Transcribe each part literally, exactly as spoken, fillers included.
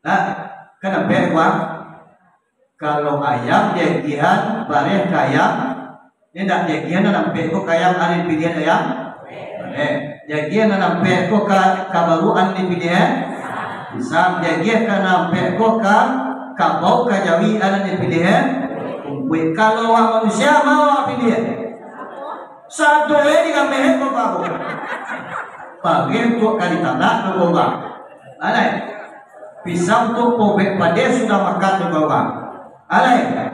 Nah, kan ampek, Bang? Kalau ayam diagiahan bareh ka ayam, indak diagiahan nan ampek ko ka ayam, ado dipiliahan ayam bareh. Diagiahan nan ampek ko ka, ka baruak, ado dipiliahan pisang. Diagiahan ka nan ampek ko ka kabau, ka jawi, ado dipiliahan umpuik. Kalau awak manusia, ma awak piliah? Sado e di kameh ko baru. Bareh untuak ka ditanak tu, Bang. Alai. Pisang tu pobek padeh sudah makan tu, Bang. Alai.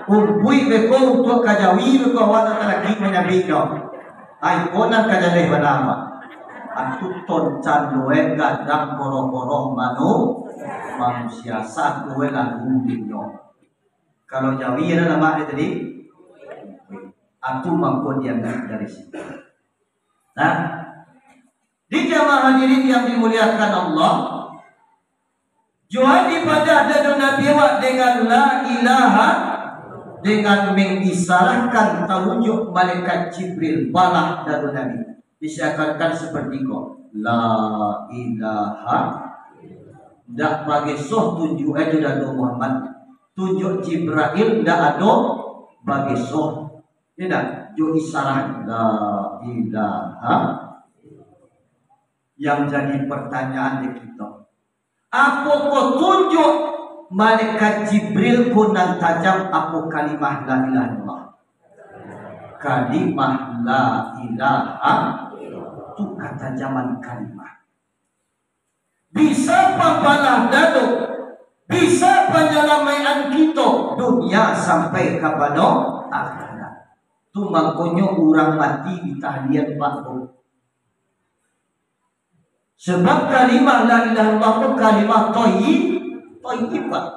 Umpuik beko untuak ka jawi beko awak nan talakik manyabik tu. Ai, ko nan ka jaleh bana, Bang. Atu toncan doe gadang koroh-koroh manu-, manusia sado e lalu dinyo. Kalau jawi ado lamak e tadi, atu mangko diambiak dari situ. Nah, di jamaah hadirin yang dimuliakan Allah, jo dipadah dado Nabi awak dengan la ilaha, dengan mengisarahkan talunjuk malaikat Jibril balah dado Nabi. Diseakan-akan seperti ko, la ilaha, ndak bagesoh tunjuk e jo dado Muhammad. Tunjuk Jibril ndak ado bagesoh. Indak, jo isarah la ilaha. Yang jadi pertanyaan di kito, apokoh tunjuk malaikat Jibril ko nan tajam, apo kalimah la ilaha illallah? Kalimah la ilaha, tu katajaman kalimah. Bisa pabalah dado, bisa panyalamaik-an kito dunia sampai kapado akhirat. Tu mangkonyo urang mati ditahlian, Pak, tu. Sebab kalimah la ilaha illallah tu kalimah thayyib-, thayyibah.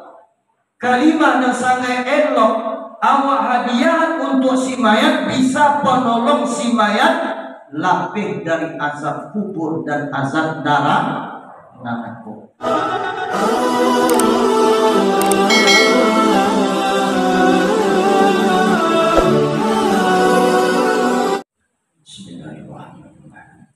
Kalimah nan sangaik elok, awak hadiah untuak si mayat, bisa panolong si mayat lapeh dari azab kubur dan azab nara-, narako. Bismillahirrahmanirrahim.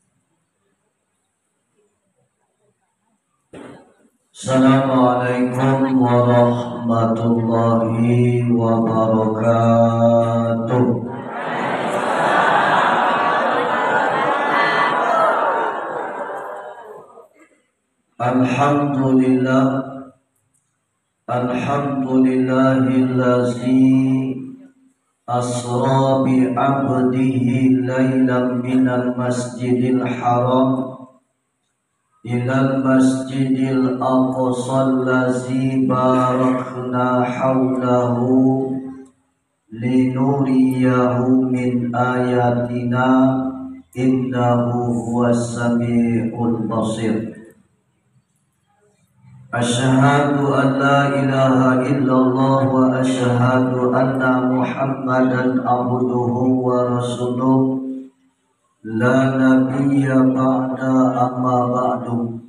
Assalamualaikum warahmatullahi wabarakatuh. Alhamdulillah. Alhamdulillahillazi asra bi abdihi lailam minal masjidil haram ilal masjidil aqsallazi barakna haulahu linuriyahu min ayatina, innahu huwas samiul basir. Asyhadu an la ilaha illallah wa asyhadu anna Muhammadan abduhu wa rasuluh, la nabiyya ba'da, amma ba'du.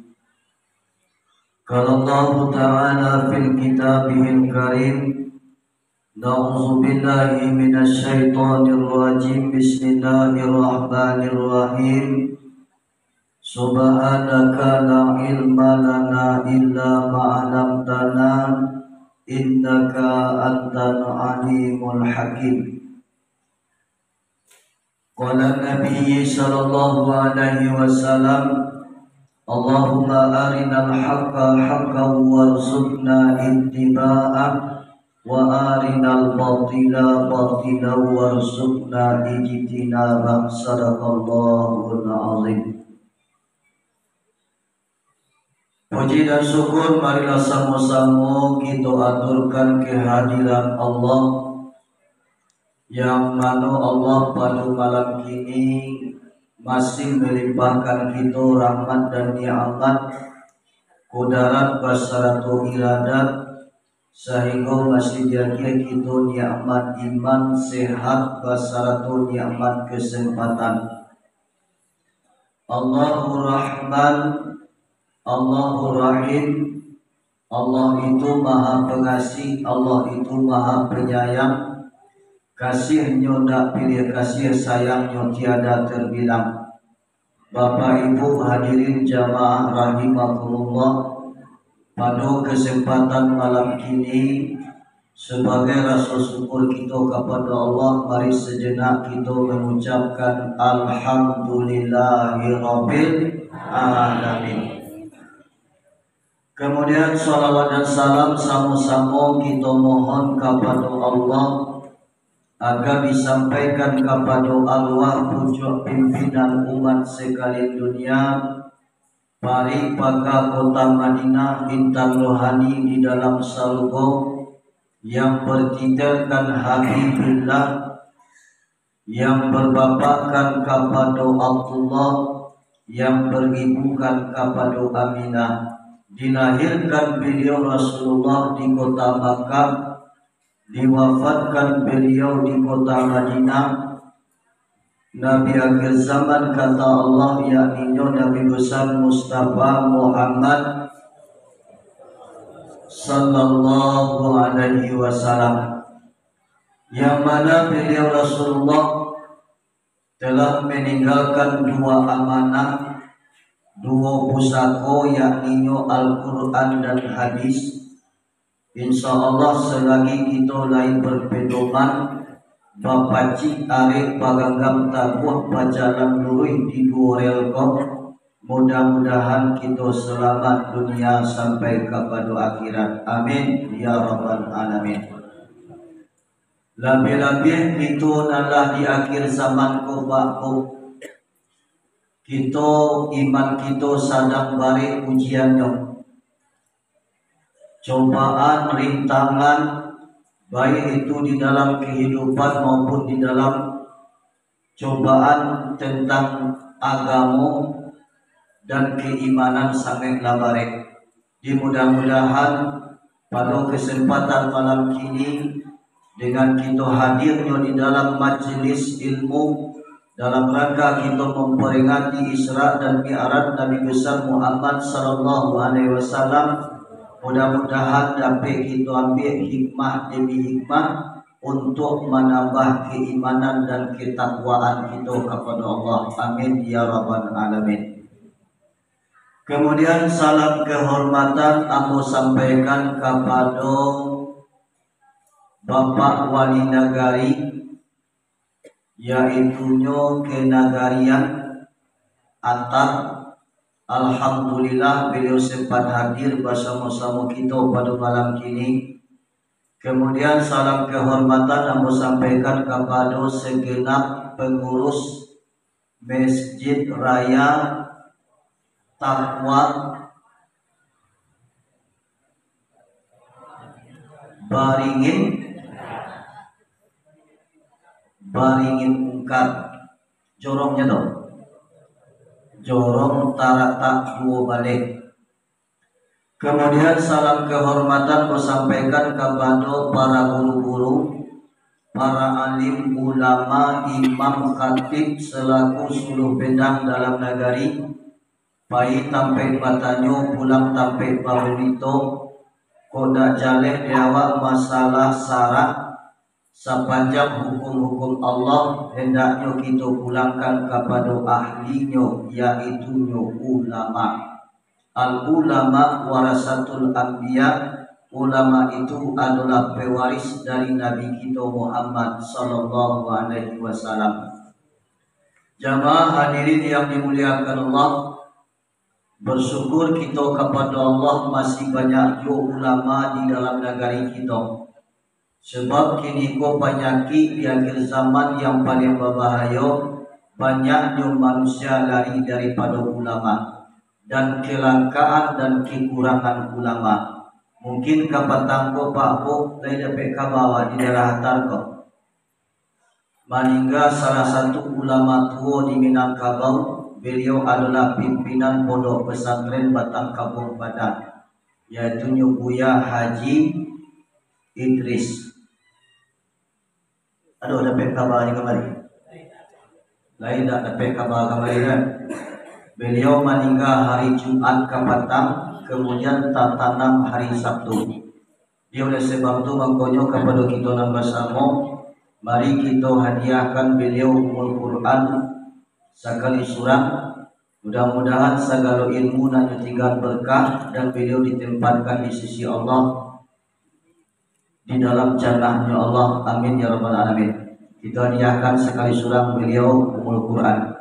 Qala Allahu ta'ala fil kitabihil karim, a'udzubillahi minasy syaithanir rajim. Bismillahirrahmanirrahim. Subhanaka la ilma lana illa ma 'allamtana, innaka antal alimul hakim. Qala Nabi sallallahu alaihi wasallam, Allahumma arinal haqqa haqqan warzuqna ittiba'ah, wa arinal batila batilan warzuqna ijtinabah. Sadaqallahul azim. Puji dan syukur marilah samo-samo kito aturkan kehadiran Allah yang mano Allah pado malam kini masih melimpahkan kito rahmat dan nikmat, kudarat basarato iradat, sahinggo masih diagiah kito nikmat iman, sehat, basarato nikmat kesempatan. Allahu Rahman, Allahu Rahim, Allah itu Maha Pengasih, Allah itu Maha Penyayang, kasih-Nyo ndak pilih kasih, sayang-Nyo tiada terbilang. Bapak Ibu hadirin jamaah rahimakumullah, Pado kesempatan malam kini, sebagai rasa syukur kito kapado Allah, mari sejenak kito mengucapkan Alhamdulillahirabbil alamin. Kemudian, salawat dan salam samo-samo kito mohon kapado Allah, agar disampaikan kapado arwah pucuak pimpinan umat sekalian dunia, Parik Paga Kota Madinah, intan rohani di dalam sarugo, yang bertitelkan Habibillah, yang berbapakkan kapado Abdullah, yang beribukan kapado Aminah. Dilahirkan beliau Rasulullah di kota Makkah, diwafatkan beliau di kota Madinah. Nabi akhir zaman, kata Allah, yakninyo Nabi besar Mustafa Muhammad sallallahu alaihi wasallam, yang mana beliau Rasulullah telah meninggalkan dua amanah, dua pusako, yakninyo Al-Quran dan hadis. Insya Allah, selagi kito lai berpedoman, bapacik arek, baganggam taguah, bajalan luruih di duo rel ko, mudah-mudahan kito selamat dunia sampai kapado akhirat. Amin, ya rabbal alamin. Labiah-labiah kito nan lah di akhir zaman ko, Pak, ko. Kito, iman kito sadang barek ujiannyo. Cobaan, rintangan, baik itu di dalam kehidupan maupun di dalam cobaan tentang agamo dan keimanan, sangaiklah barek. Dimudah-mudahan pado kesempatan malam kini, dengan kito hadirnyo di dalam majelis ilmu, dalam rangka kito memperingati Isra dan Mi'raj Nabi besar Muhammad sallallahu alaihi wasallam, mudah-mudahan dapek kito ambiak hikmah demi hikmah untuk manambah keimanan dan ketakwaan kito kapado Allah. Amin, ya rabbal alamin. Kemudian, salam kehormatan ambo sampaikan kapado Bapak Wali Nagari, yaitunyo Kenagarian Atap. Alhamdulillah, beliau sempat hadir basamo-samo kito pado malam kini. Kemudian, salam kehormatan ambo sampaikan kapado segenap pengurus Masjid Raya Takwa Baringin, Baringin Ungkar. Jorongnyo tu, jorong taratak duo baleh. Kemudian, salam kehormatan ambo sampaikan kapado para guru-guru, para alim, ulama, imam, khatib, selaku suluh bendang dalam nagari, pai tampek batanyo, pulang tampek baburito, kok dak jaleh di awak masalah syarak, sapanjang hukum-hukum Allah, hendaknyo kito pulangkan kapado ahlinyo, yaitunyo ulama. Al-ulama warasatul anbiya, ulama itu adolah pewaris dari Nabi kito Muhammad sallallahu alaihi wasallam. Jamaah hadirin yang dimuliakan Allah, bersyukur kito kapado Allah, masih banyak juo ulama di dalam nagari kito. Sebab kiniko panyakik di akhir zaman yang paling babahayo, banyaknyo manusia lari daripado ulama, dan kelangkaan dan kekurangan ulama. Mungkin kapatang ko, Pak, Buk, lai dapek kaba di daerah Atar ko. Maningga salah satu ulama tuo di Minangkabau, beliau adolah pimpinan Pondok Pesantren Batang Kabuang Padang, yaitunyo Buya Haji Idris. Aduh, dapek kaba ni kamari? Lain dak dapek kaba kamari, kan? Beliau maningga hari Jumat kapatang, kemudian tatanam hari Sabtu. Di oleh sebab tu, mangkonyo kapado kito nan basamo, mari kito hadiahkan beliau Ummul Quran sakali surang, Mudah-mudahan sagalo ilmu nan nyo tingga berkah dan beliau ditempatkan di sisi Allah, di dalam jannah-Nyo Allah. Amin ya rabbal alamin. Kita niatkan sakali surang beliau Ummul Quran.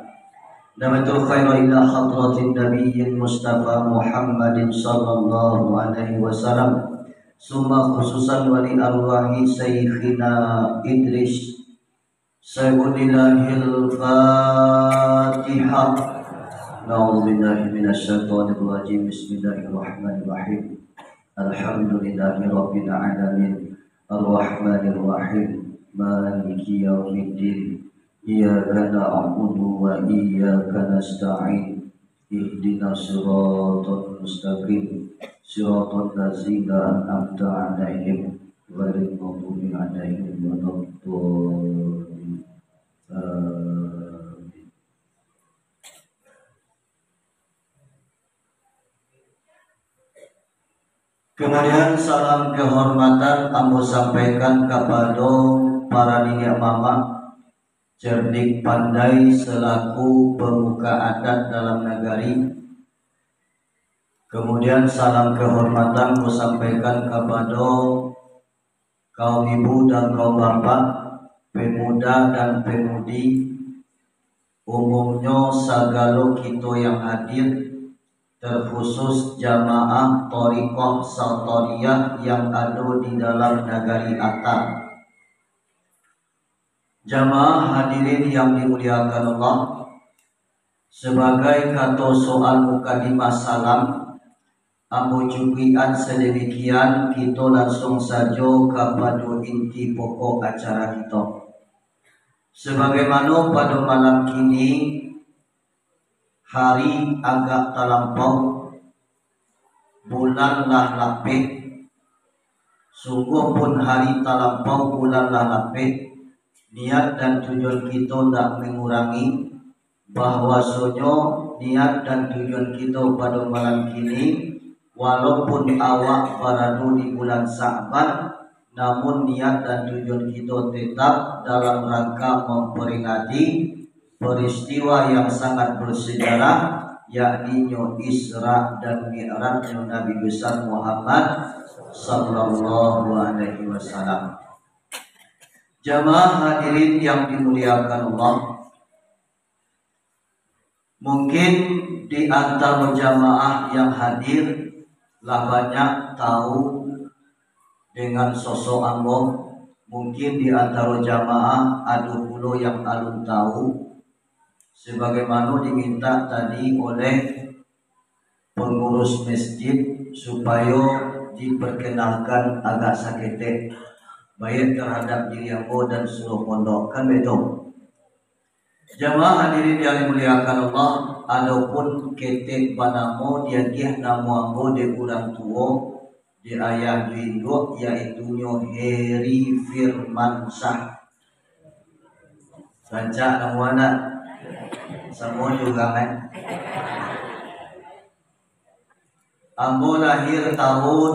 Nabaitul khaira ila hadratin nabiyyin mustafa Muhammadin sallallahu alaihi wasallam. Summa khususan wali arwahi Syaikhina Idris Saibulillahil Fatihah. Na'udzubillahi minasyaitonirrajim. Bismillahirrahmanirrahim. Alhamdulillahi rabbil alamin. Arrahmanirrahim. Maliki yaumiddin. Iyyaka na'budu wa iyyaka nasta'in. Ihdinas siratal mustaqim. Siratal ladzina an'amta 'alaihim, ghairil maghdubi 'alaihim waladdallin. Amin. Kemudian salam kehormatan ambo sampaikan kapado para niniak mamak, cerdik pandai selaku pemuka adat dalam nagari. Kemudian salam kehormatan ambo sampaikan kapado kaum ibu dan kaum bapak, pemuda dan pemudi, umumnyo sagalo kito yang hadir, terkhusus jamaah Thariqah Satariyah yang ado di dalam nagari Atar. Jamaah hadirin yang dimuliakan Allah, sebagai kato soal mukadimah salam, ambo cukuikan sademikian, kito lansuang sajo kapado inti pokok acara kito. Sabagaimano pado malam kini, hari agak talampau, bulan lah lapeh. Sungguahpun hari talampau, bulan lah lapeh, niat dan tujuan kito ndak mangurangi, bahwasonyo niat dan tujuan kito pado malam kini, walaupun awak barado di bulan Sa'ban, namun niat dan tujuan kito tetap dalam rangka mamperingati peristiwa yang sangat bersejarah, yakninyo Isra dan Mi'rajnyo Nabi Besar Muhammad sallallahu alaihi wasallam. Jamaah hadirin yang dimuliakan Allah, mungkin di antaro jamaah yang hadir lah banyak tahu dengan sosok ambo, mungkin di antaro jamaah ado pulo yang alun tahu, sebagaimano diminta tadi oleh pengurus masjid supayo diperkenalkan agak saketek, baik terhadap diri ambo dan seluruh pondok, kan baitu? Jamaah hadirin yang dimuliakan Allah, adopun ketek banamo diagiah namo ambo dek urang tuo, dek ayah jo induak, yaitunyo Heri Firmansyah. Rancak namo anak. Samo jo urang, eh. Ambo lahir tahun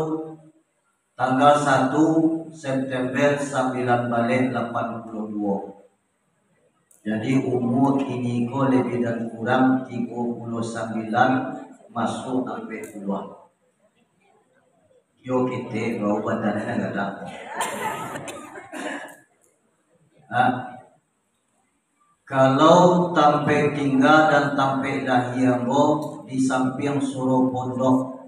tanggal satu September sambilan baleh lapan puluah duo. Jadi, umua kini ko lebih dan kurang tigo puluah sambilan, masuak ampek puluah. Kio ketek, bau badan nan gadang. Ha? Kalau tampek tingga dan tampek lahia ambo di sampiang suro pondok,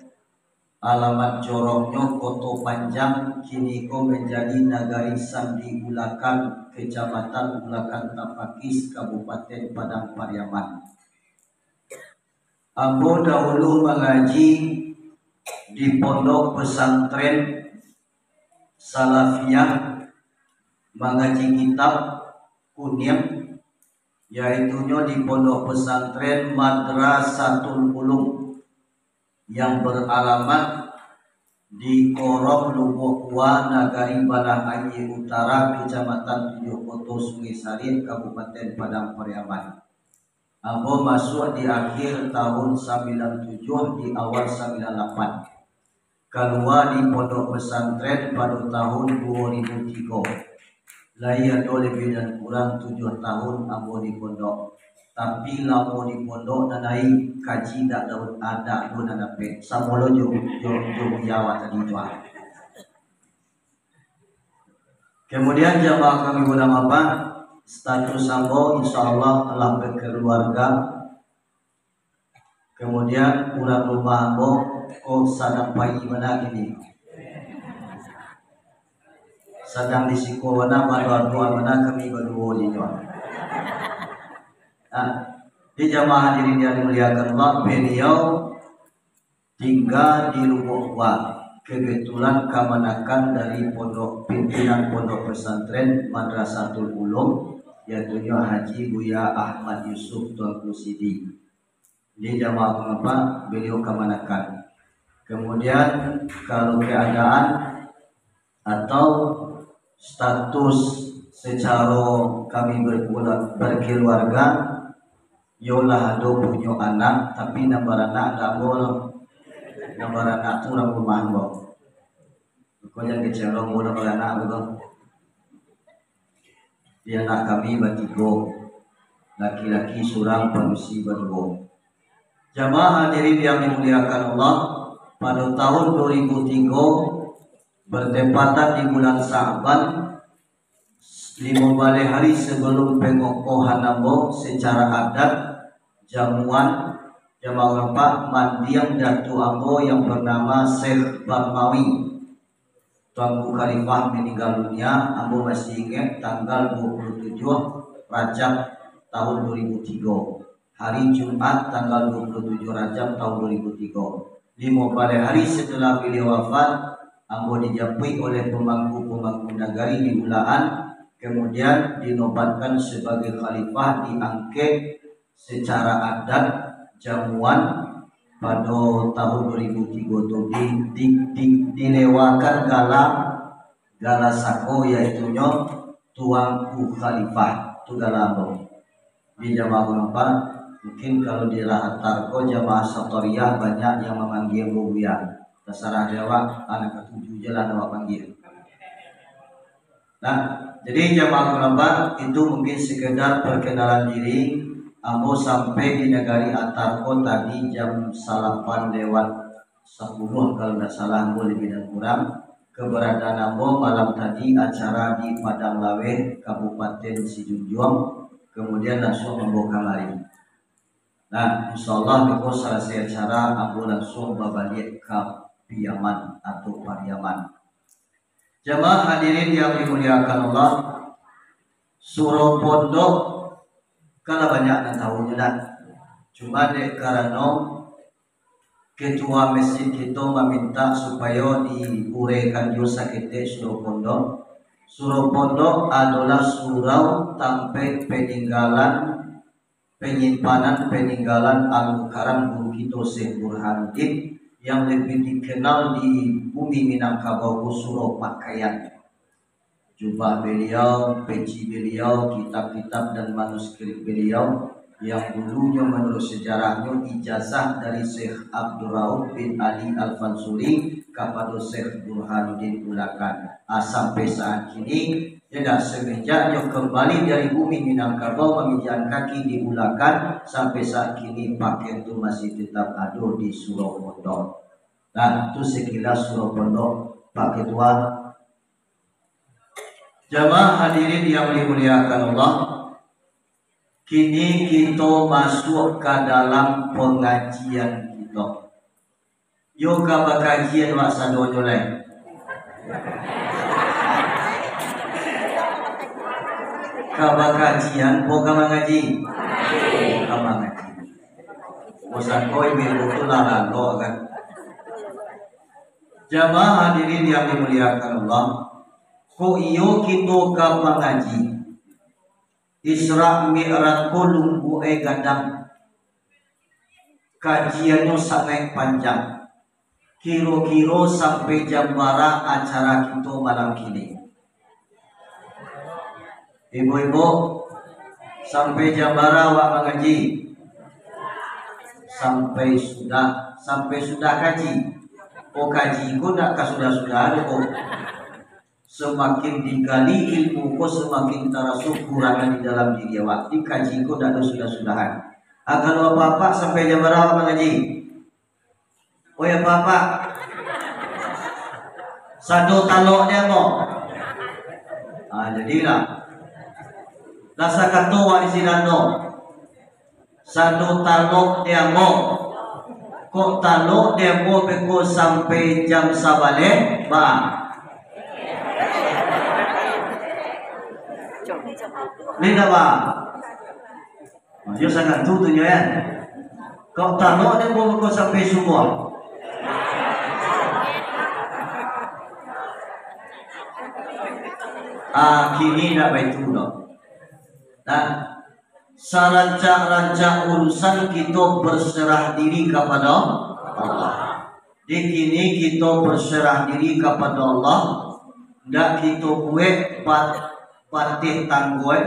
alamat joroknyo Koto Panjang, kini ko manjadi Nagari Sandi Ulakan, Kecamatan Ulakan Tapakis, Kabupaten Padang Pariaman. Ambo dahulu mangaji di Pondok Pesantren Salafiyah, mangaji kitab Kunim, yaitunyo di Pondok Pesantren Madrasatul Ulum yang beralamat di Korong Lubuak Kua, Nagari Balah Aia Utara, Kecamatan Tujuah Koto, Sungai Sariak, Kabupaten Padang Pariaman. Ambo masuak di akhir tahun sambilan tujuah, di awal sambilan lapan. Kalua di pondok pesantren pado tahun duo ribu tigo. Lai ado lebih dan kurang tujuah tahun ambo di pondok. Tapi lamo di pondok nan ai kaji dak daun adak tu nan dapek. Samo lo jo, jo, jo buya awak tadi tu ah. Kemudian jamaah kami ulama, Pak, status ambo insyaallah lah berkeluarga. Kemudian urang rumah ambo ko sadang pai bana kini. Sadang di siko bana, badoa-doa bana kami baduo inyo. Nah, di jamaah hadirin yang dimuliakan Allah, beliau tingga di Lubuak Bua. Kebetulan kamanakan dari pondok, pimpinan pondok pesantren Madrasatul Ulum, yaitunyo Haji Buya Ahmad Yusuf Tuanku Sidi. Jadi jamaah mangapa beliau kamanakan. Kemudian kalau keadaan atau status secaro kami berkula-, berkeluarga, yo lah ado punyo anak, tapi nan baranak dak ambo lo. Nan baranak tu urang rumah ambo. Kau jangan kecewa, ambo nan baranak tu. Di anak kami batigo, laki-laki surang, padusi baduo. Jamaah hadirin yang dimuliakan Allah, pada tahun dua ribu tiga, bertepatan di bulan Sa'ban, limo baleh hari sebelum pengokohan ambo secara adat, jamuan, jamaah urang Pak, mandiang datu ambo yang bernama Syekh Barmawi. Tuanku Khalifah meninggal dunia, ambo masih ingat tanggal dua puluh tujuh Rajab tahun dua ribu tiga. Hari Jumat tanggal dua puluh tujuh Rajab tahun dua ribu tiga. Limo baleh hari setelah beliau wafat, ambo dijapuik oleh pemangku-pemangku nagari di Ulakan, kemudian dinobatkan sebagai khalifah, diangkek secara adat jamuan pado tahun dua ribu tiga tu di, di, di, dilewakan gala, gala sako, yaitunyo Tuanku Khalifah, tu gala ambo. Di jamaah mangapa, mungkin kalau di daerah Atar ko jamaah Satoriyah banyak yang mamanggia ambo Buya. Tasarah di awak, anak katuju je lah awak panggia. Nah, jadi jamaah mangapa, itu mungkin sekedar perkenalan diri. Ambo sampai di nagari Atar ko tadi jam salapan lewat sapuluah, kalau ndak salah ambo lebih dan kurang. Keberadaan ambo malam tadi acara di Padang Laweh, Kabupaten Sijunjuang, kemudian langsung ambo kamari. Nah, insyaallah beko salasai acara, ambo langsung babaliak ka Piaman atau Pariaman. Jamaah hadirin yang dimuliakan Allah, surau pondok, kan lah banyak nan tahunyo dah. Cuma dek karano ketua masjid kito maminta supayo diuraikan juo saketek surau pondok. Surau pondok adolah surau tampek paninggalan, panyimpanan paninggalan Al-Mukarram guru kito Syekh Burhanuddin, yang lebih dikenal di bumi Minangkabau ko surau pakaian. Jubah beliau, peci beliau, kitab-kitab dan manuskrip beliau, yang dulunyo menurut sejarahnyo ijazah dari Syekh Abdul Rauf bin Ali Al-Fansuri kapado Syekh Burhanuddin Ulakan. Ah, sampai saat kini, ya dah, semenjaknyo kembali dari bumi Minangkabau mamijakan kaki di Ulakan, sampai saat kini pakaian tu masih tetap ado di surau pondok. Nah, tu sekilas surau pondok, Pak Ketua. Jamaah hadirin yang dimuliakan Allah, kini kito masuk ka dalam pangajian kito. Yo ka bakajian wak sadonyo lai. Ka bakajian, ko ka mangaji? Ka mangaji. Bosan ko ibu-ibu tu lah lalok kan. Jamaah hadirin yang dimuliakan Allah, ko iyo kito ka mangaji. Isra Mi'raj ko lumbuak e gadang. Kajiannyo sangaik panjang. Kiro-kiro sampai jam bara acara kito malam kini? Ibu-ibu, sampai jam bara awak mangaji? Sampai sudah, sampai sudah kaji. Oh, kaji ko ndak ka sudah-sudah ado ko. Samakin digali ilmu ko, samakin taraso kurangan di dalam diri awak. Dikaji ko dak ado sudah-sudahan. Ah, kalau apak-apak sampai jam bara mangaji? Oi, apak-apak. Sado talok dia mo. Ah, jadilah. Lah sakato wak di sinan tu. Sado talok di ambo. Kok talok di ambo beko sampai jam sabaleh, ba. Ni dah, ba. Yo sangat tu tu nyo, ya. Kok talok di ambo beko sampai subuah. Ah, kini ndak baitu doh. Nah, sarancak-rancak urusan kito berserah diri kapado Allah. Di kini kito berserah diri kapado Allah, ndak kito buek pat-, patih tangguai,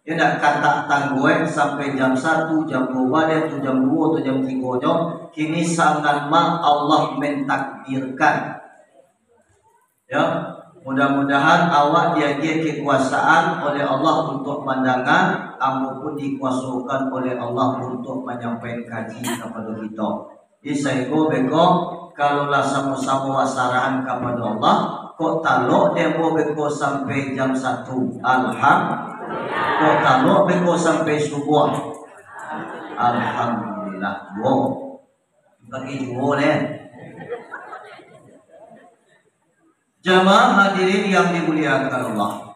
ya ndak, katak tangguai sampai jam satu, jam duo baleh, tu jam duo, tu jam tigo nyo. Kini sangan ma Allah mentakdirkan. Ya, mudah-mudahan awak diagiah kekuasaan oleh Allah untuk mandanga, ambo pun dikuasokan oleh Allah untuk manyampaikan kaji kapado kito. Di saiko beko, kalau lah samo-samo wasarahan kapado Allah, kok talok deh ambo beko sampai jam satu. Alham-, kok talok beko sampai subuah. Alhamdulillah. Wo. Bagi juo deh. Jamaah hadirin yang dimuliakan Allah.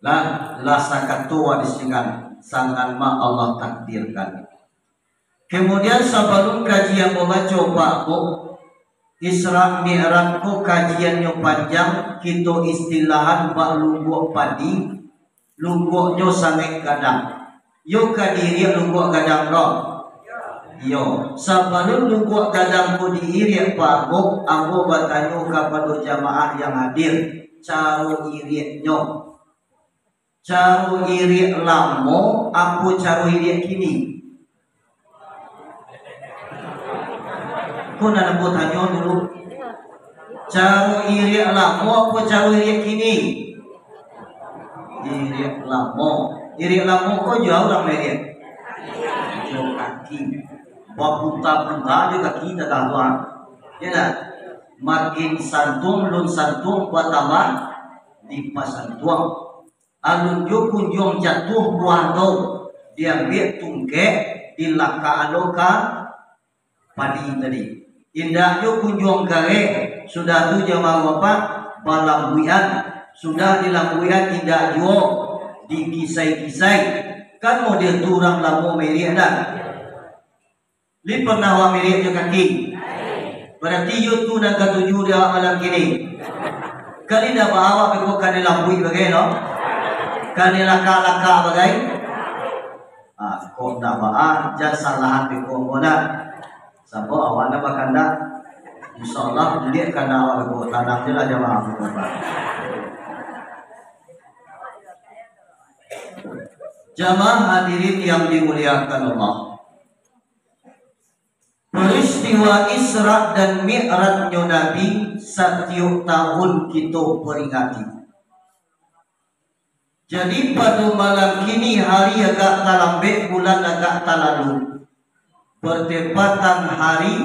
Lah, lah sakato wak di sinan, sangan ma Allah takdirkan. Kemudian sabalum kaji ambo baco, Pak, Bu, Isra Mi'raj ko kajiannyo panjang, kito istilahan bak lumbuak padi, lumbuaknyo sangaik gadang. Yo ka diiriak lumbuak gadang tu? Iyo, sabalum lumbuak gadang ko diiriak, Pak, Bu, ambo batanyo kapado jamaah yang hadir, caro iriaknyo. Caro iriak lamo apo caro iriak kini? Ko nan ambo tanyo dulu. Caro iriak lamo apo caro iriak kini? Iriak lamo. Iriak lamo ko jo a urang mairiak? Jo kaki. Bapunta-punta jo kaki tatah tu, ah. Ya ndak? Makin santuang, lun santuang, batambah dipasantuang. Alun jo kunjuang jatuah buah tu, diambiak tungkek, dilakak alo ka padi tadi. Indak jo kunjuang kareh, sudah tu jamaah Bapak, balambuikan, sudah dilambuikan indak juo dikisai-kisai. Kan model tu urang lamo mairiak dah. Lai pernah awak mairiak jo kaki? Barati iyo tu nan katuju di awak malam kini. Kali ndak baa awak beko kanai lambuik bagai no? Kanai lakak-lakak bagai? Ah, kok ndak baa, jan salahan beko ambo nak. Sabab awak ndak bakandak. Insya Allah, buliah kandak awak beko. Tanang je lah jamaah beko. Jamaah hadirin yang dimuliakan Allah. Peristiwa Isra dan Mi'rajnyo Nabi satiok tahun kito peringati. Jadi, pado malam kini hari agak talambek, bulan agak talalu, bertepatan hari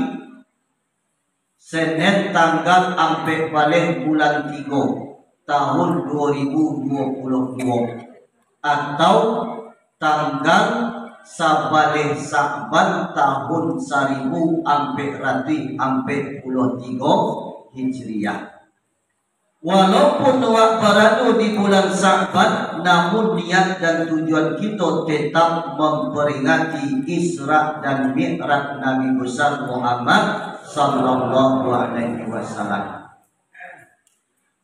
Senen tanggal ampek baleh bulan tigo tahun dua ribu dua puluh dua, atau tanggal sabaleh Sa'ban tahun saribu ampek ratuih ampek puluah tigo Hijriah. Walaupun awak barado di bulan Sa'ban, namun niat dan tujuan kito tetap memperingati Isra dan Mi'raj Nabi Besar Muhammad sallallahu alaihi wasallam.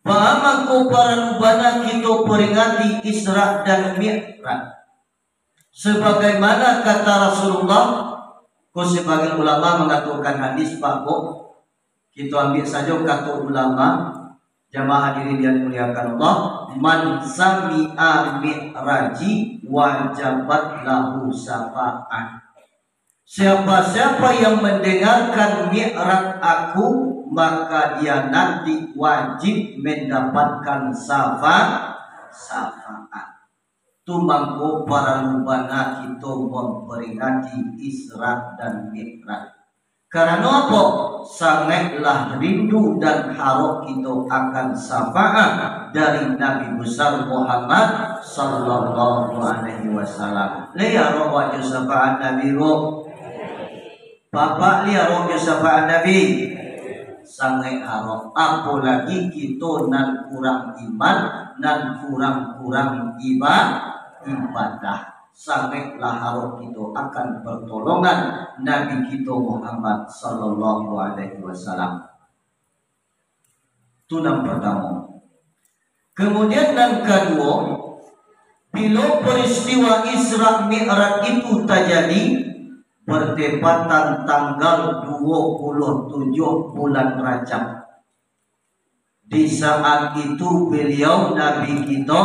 Baa mangko paralu bana kito peringati Isra dan Mi'raj? Sebagaimana kata Rasulullah, ko sebagian ulama mangatokan hadis, Pak, ko, kito ambiak sajo kato ulama, jamaah hadirin yang dimuliakan Allah, "Man sami'a mi'raji wajabat lahu syafa'ah." Siapa-siapa yang mendengarkan mi'raj aku, maka dia nanti wajib mendapatkan syafa-, syafaat. Tu mangko paralu bana kito mamperingati Isra dan Mi'raj. Karano apo? Sangaiklah rindu dan harok kito akan syafaat dari Nabi Besar Muhammad sallallahu alaihi wasallam. Lai harok awak jo syafaat Nabi, Buk? Bapak lai harok jo syafaat Nabi? Sangaik harok. Apolagi kito nan kurang iman, nan kurang-kurang iba-, ibadah. Sangaiklah harok kito akan pertolongan Nabi kito Muhammad sallallahu alaihi wasallam. Tu nan partamo. Kemudian nan kaduo, bilo peristiwa Isra Mi'raj itu tajadi, bertepatan tanggal dua puluh tujuh bulan Rajab. Di saat itu beliau, Nabi kito,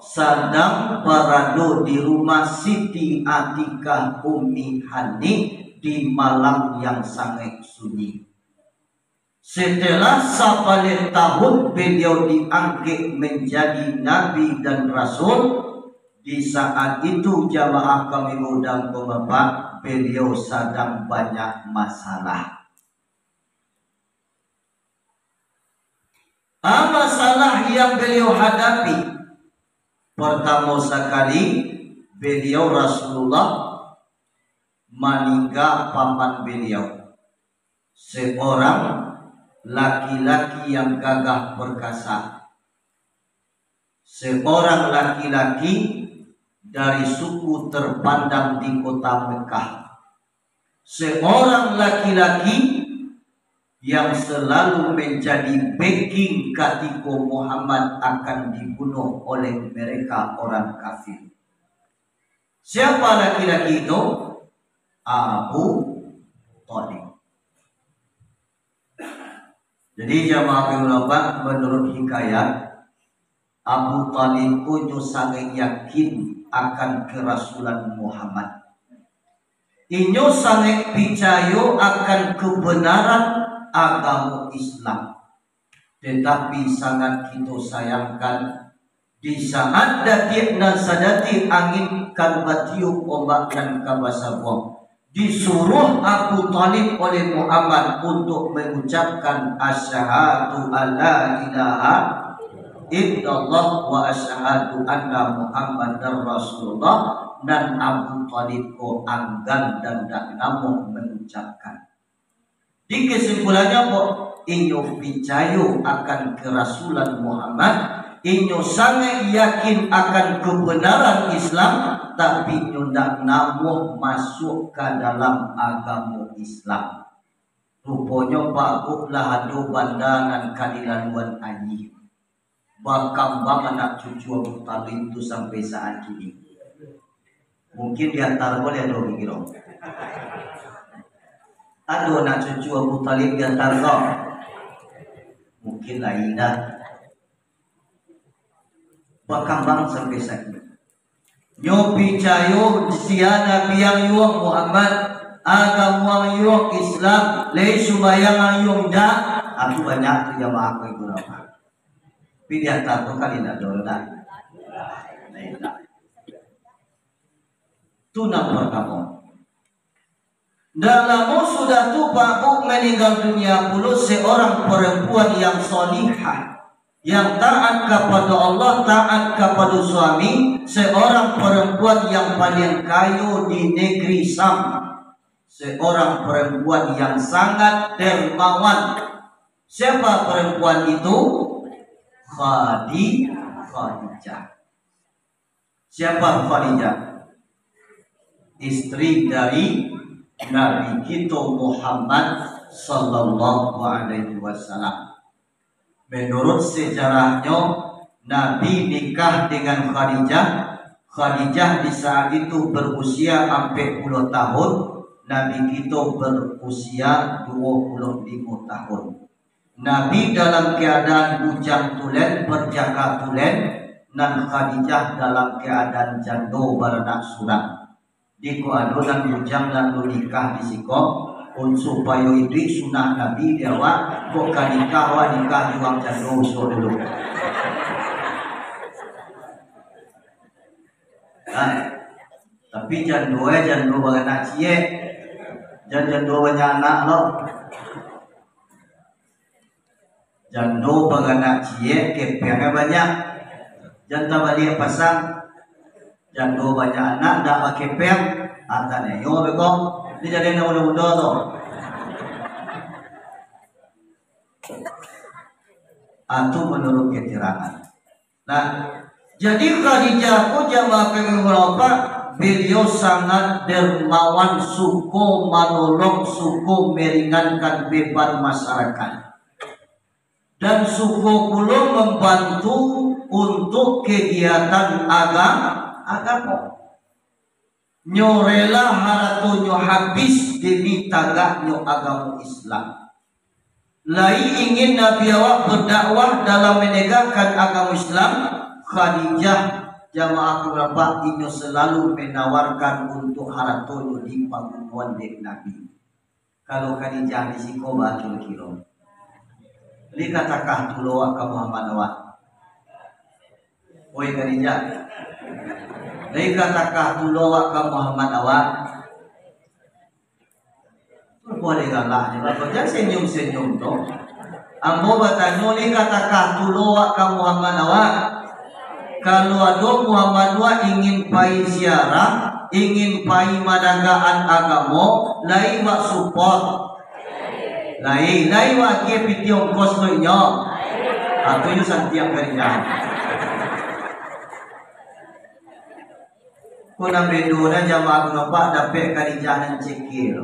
sadang barado di rumah Siti Atikah Ummi Hani di malam yang sangaik sunyi. Setelah sabaleh tahun beliau diangkek menjadi nabi dan rasul, di saat itu jamaah kami muda ko Bapak, beliau sadang banyak masalah. Ah, masalah yang beliau hadapi, pertamo sakali, beliau Rasulullah maningga paman beliau, seorang laki-laki yang gagah perkasa, seorang laki-laki dari suku terpandang di kota Mekah, seorang laki-laki yang selalu menjadi backing katiko Muhammad akan dibunuh oleh mereka orang kafir. Siapa laki-laki itu? Abu Thalib. Jadi, jamaah yang hormat, menurut hikayat, Abu Thalib ko inyo sangaik yakin akan kerasulan Muhammad. Inyo sangaik picayo akan kebenaran agamo Islam. Tetapi sangat kito sayangkan, di saat datiak nan sadatiak angin ka batiup, ombak nan ka basabuang, disuruh Abu Thalib oleh Muhammad untuk mengucapkan asyhadu alla ilaha illallah wa asyhadu anna Muhammadar Rasulullah, nan Abu Thalib ko anggan dan dak namuah mengucapkan. Di kesimpulannya, kok inyo picayo akan kerasulan Muhammad, inyo sangaik yakin akan kebenaran Islam, tapi inyo ndak namuah masuk ka dalam agamo Islam. Ruponyo, Pak, kok lah ado banda nan ka dilaluan ayie. Bakambang anak cucu Abu Thalib tu sampai saat kini. Mungkin di Antar ko lai ado, kiro. Ado anak cucu Abu Thalib di Antar ko? Mungkin lain dah. Bakambang sampai saat kini. Nyo picayo sia Nabi ang yuang Muhammad, agamo ang yuang Islam, lai sumbayang ang yuang dak, aku banyak tu jamaah ko ibu rama. Tapi di Antar ko kan indak doh dah. Nah, indak. Tu nan partamo. Ndak lamo sudah tu, Pak, Bu, meninggal dunia pulo seorang perempuan yang salihah, yang taat kapado Allah, taat kapado suami, seorang perempuan yang paling kayo di negeri Syam, seorang perempuan yang sangat dermawan. Siapa perempuan itu? Khadi-, Khadijah. Siapa Khadijah? Istri dari Nabi kito Muhammad sallallahu alaihi wasallam. Menurut sejarahnyo, Nabi nikah dengan Khadijah. Khadijah di saat itu berusia ampek puluah tahun, Nabi kito berusia dua puluh lima tahun. Nabi dalam keadaan bujang tulen, berjaka tulen, nan Khadijah dalam keadaan jando baranak surang. Jikok ado nan bujang nan alun nikah di siko, un-, supayo iduik sunah Nabi di awak, kok ka nikah, awak nikah jo urang jando bisuak dulu. Nah, tapi jando, eh, jando baranak ciek. Jan jando banyak anak lo. Jando baranak ciek, kepengnyo banyak. Jan tabaliak pasang. Jando banyak anak, ndak bakepeng. Ah, tanyo beko. Ni jadi anak mudo-mudo tu. Ah, tu menurut keterangan. Nah, jadi Khadijah ko, jamaah kami marapak, beliau sangat dermawan, suko manolong, suko meringankan beban masyarakat. Dan suko pulo mambantu untuak kegiatan aga-, agamo. Nyo rela haratonyo habis demi tagaknyo agamo Islam. Lai ingin Nabi awak berdakwah dalam menegakkan agamo Islam, Khadijah, jamaah kurabat, inyo selalu menawarkan untuak haratonyo dipagunoan dek Nabi. Kalau Khadijah di siko, ba kiro-kiro. Lai ka takah tulo awak ka Muhammad awak. Oi Khadijah. Lai ka takah tulo awak ka Muhammad awak. Apo dek galaknyo, Bapak? Jan senyum-senyum tu. Ambo batanyo, lai ka takah tulo awak ka Muhammad awak? Kalau ado Muhammad awak ingin pai ziarah, ingin pai managakan agamo, lai wak support. Lai, lai wak agiah pitih ongkos tu inyo. Ah, tu inyo santiang Khadijah. Ko nan bedo nan jamaah kurabat dapek Khadijah nan cekil.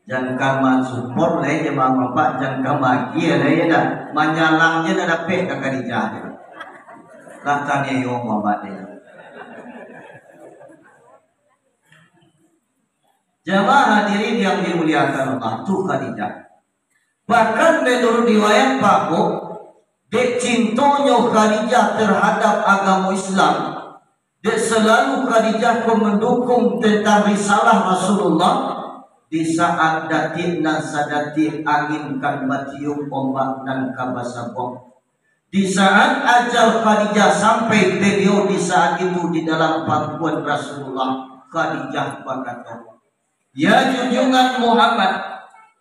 Jan ka mansupport lai jamaah kurabat, jan ka maagiah lai, yo ndak? Manyalang se nan dapek ka Khadijah tu. Lah taniayo Muhammad ni. Jamaah hadirin yang dimuliakan Allah, tu Khadijah. Bahkan menurut riwayat Pak Bo, dek cintonyo Khadijah terhadap agamo Islam, dek selalu Khadijah ko mendukung tentang risalah Rasulullah, di saat datik nan sadatik angin kan batiup, ombak nan ka basabuang. Di saat ajal Khadijah sampai, beliau di saat itu di dalam pangkuan Rasulullah, Khadijah bakato, "Ya junjungan Muhammad,